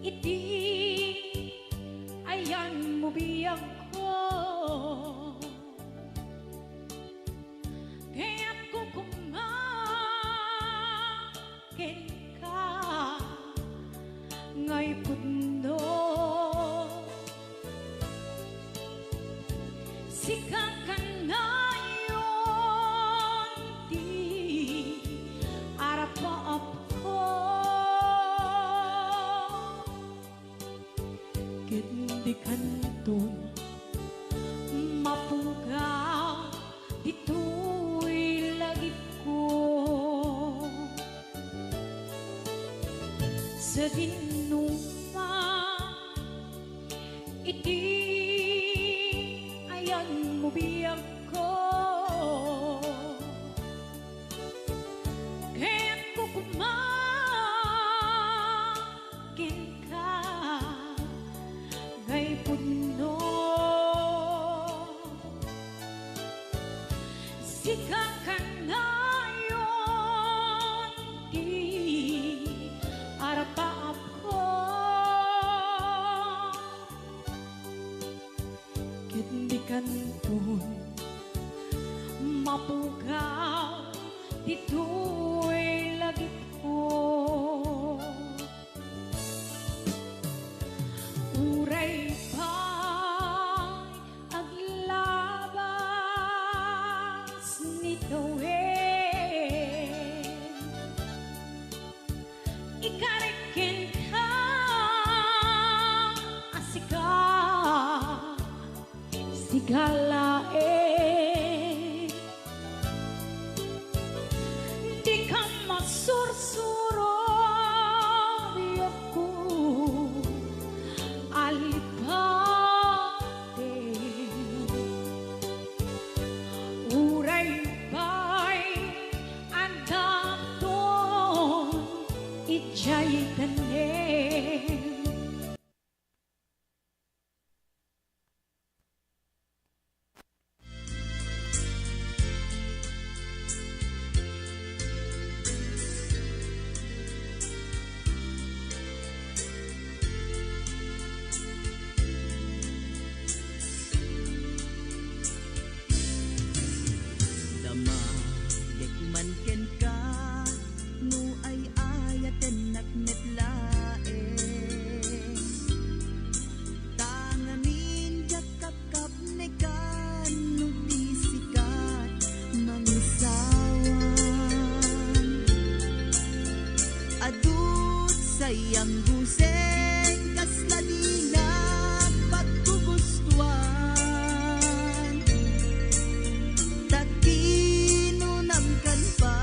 iti ayanmo biagko. Kayatko koma kenka ngay pudno. Sika kanayon ti arapaapko. Ket dikanton mapugaw ditoy lagipko. Sadinuma iti ayanmo biagko. Kayatko koma kenka ngay pudno. Sika kanayon ti arapaapko. Ket dikanton mapugaw ditoy lagipko. Uray pay aglabas ni tawen, ikarik kenka a sika, sika laeng. Dika masursuro, biagko a lipate. Uray pay addaton idiay tanem. Damagek man kenka no ay-ayatennak met laeng. Ta ngamin diak kapkapnekan no di sika mangisawan. Adut say angguseng kasla dinak paggugustuan. Ta kinunam kan pa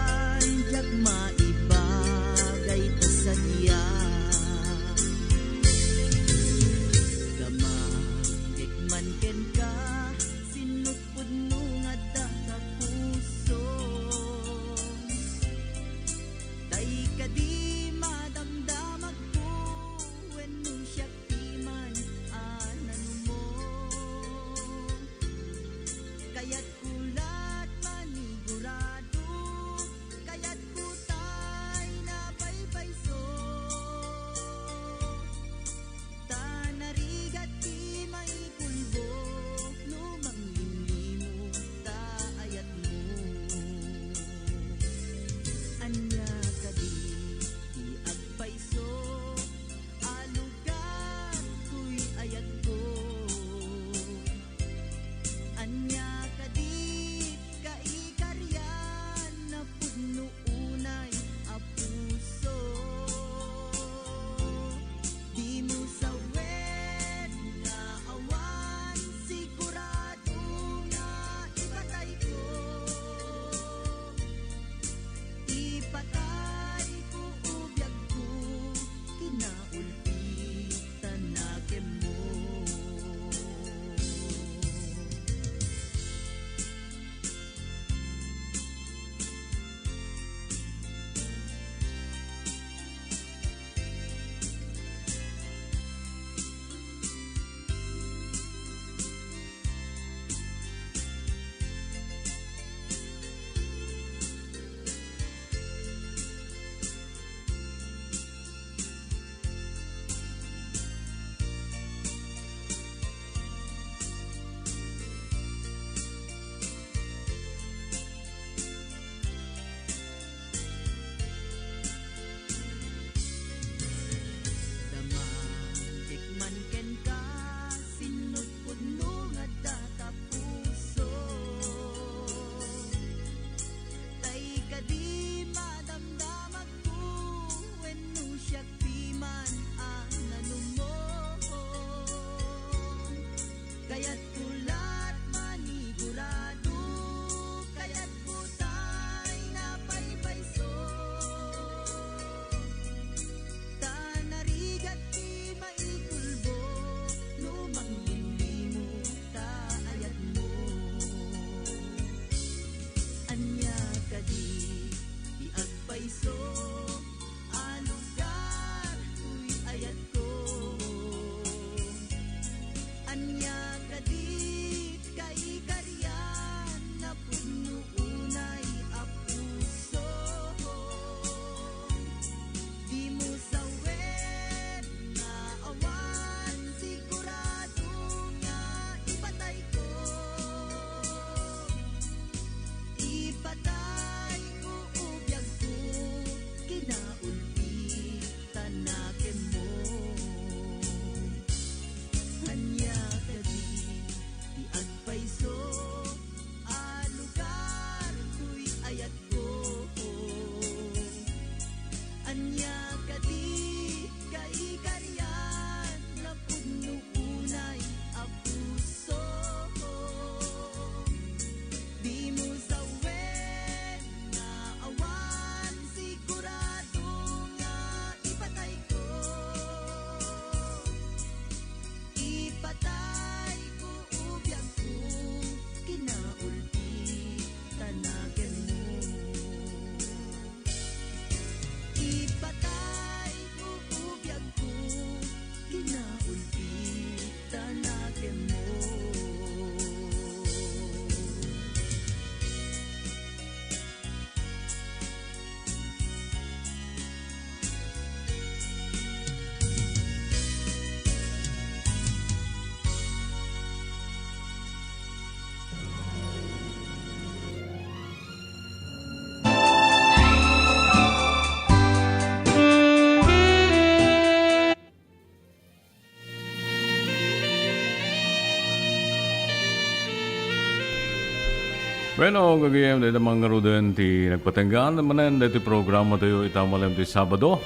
Bueno, gagayem, dayta man ngaruden ti nagpatenggan manen daytoy programa tayo ita malem ti Sabado.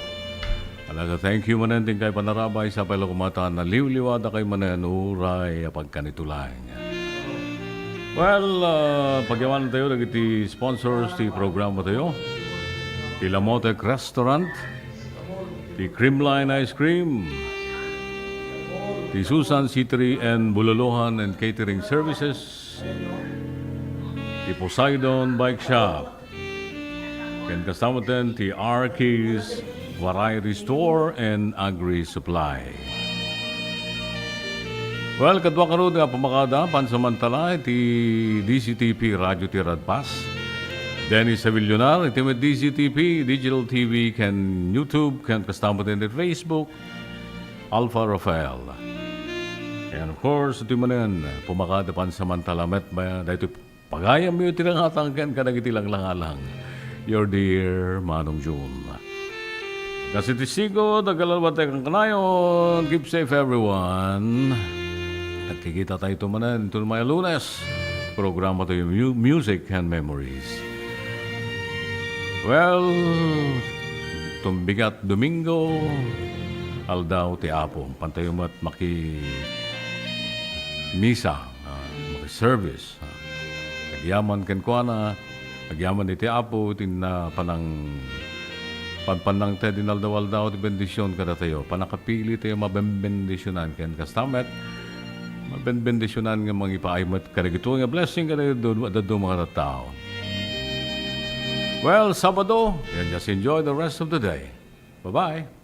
Ala, thank you manen ti inkay panarabay, sapay la koma ta naliwliwada kay manen uray a pagkanitulan. Well, ah, pagyaman tayo dagiti sponsors ti programa tayo. Ti Lamotek Restaurant, ti Creamline Ice Cream, ti Susan Citri and Bululuhan and Catering Services, ti Poseidon Bike Shop, ken kasta met ti Arki's Variety Store and Agri Supply. Well, kadua ngarud nga pumakada pansamantala iti D Z T P Radio Tierra de Paz. Dennis Savillonar, iti met D Z T P, Digital T V, ken YouTube, ken kasta met iti Facebook, Alpha Rafael. And of course, iti manen, pumakada pansamantala met ba, daytoy pagayamyo iti nangatang ken kadagiti langlangalang. Your dear Manong June. Kasi ti sigo, dagalawa tayo kanayon. Keep safe, everyone. At kikita tayo tumanan ito maya Lunes. Programa tayo, Mu-, Music and Memories. Well, tumbigat Domingo, aldaw ti Apo. Pantayo met maki misa, ah, maki service. Ah, agyaman kenkuana, agyaman iti Apo, iti na panang, panpannang ti din aldaw-aldaw ti bendision kadatayo. Panakapili tayo mabenbendisionan ken kasta met, mabenbendisionan nga mangipaay met kadagito nga blessing kadagito, daddo mga tattao. Well, Sabado, and just enjoy the rest of the day. Bye-bye.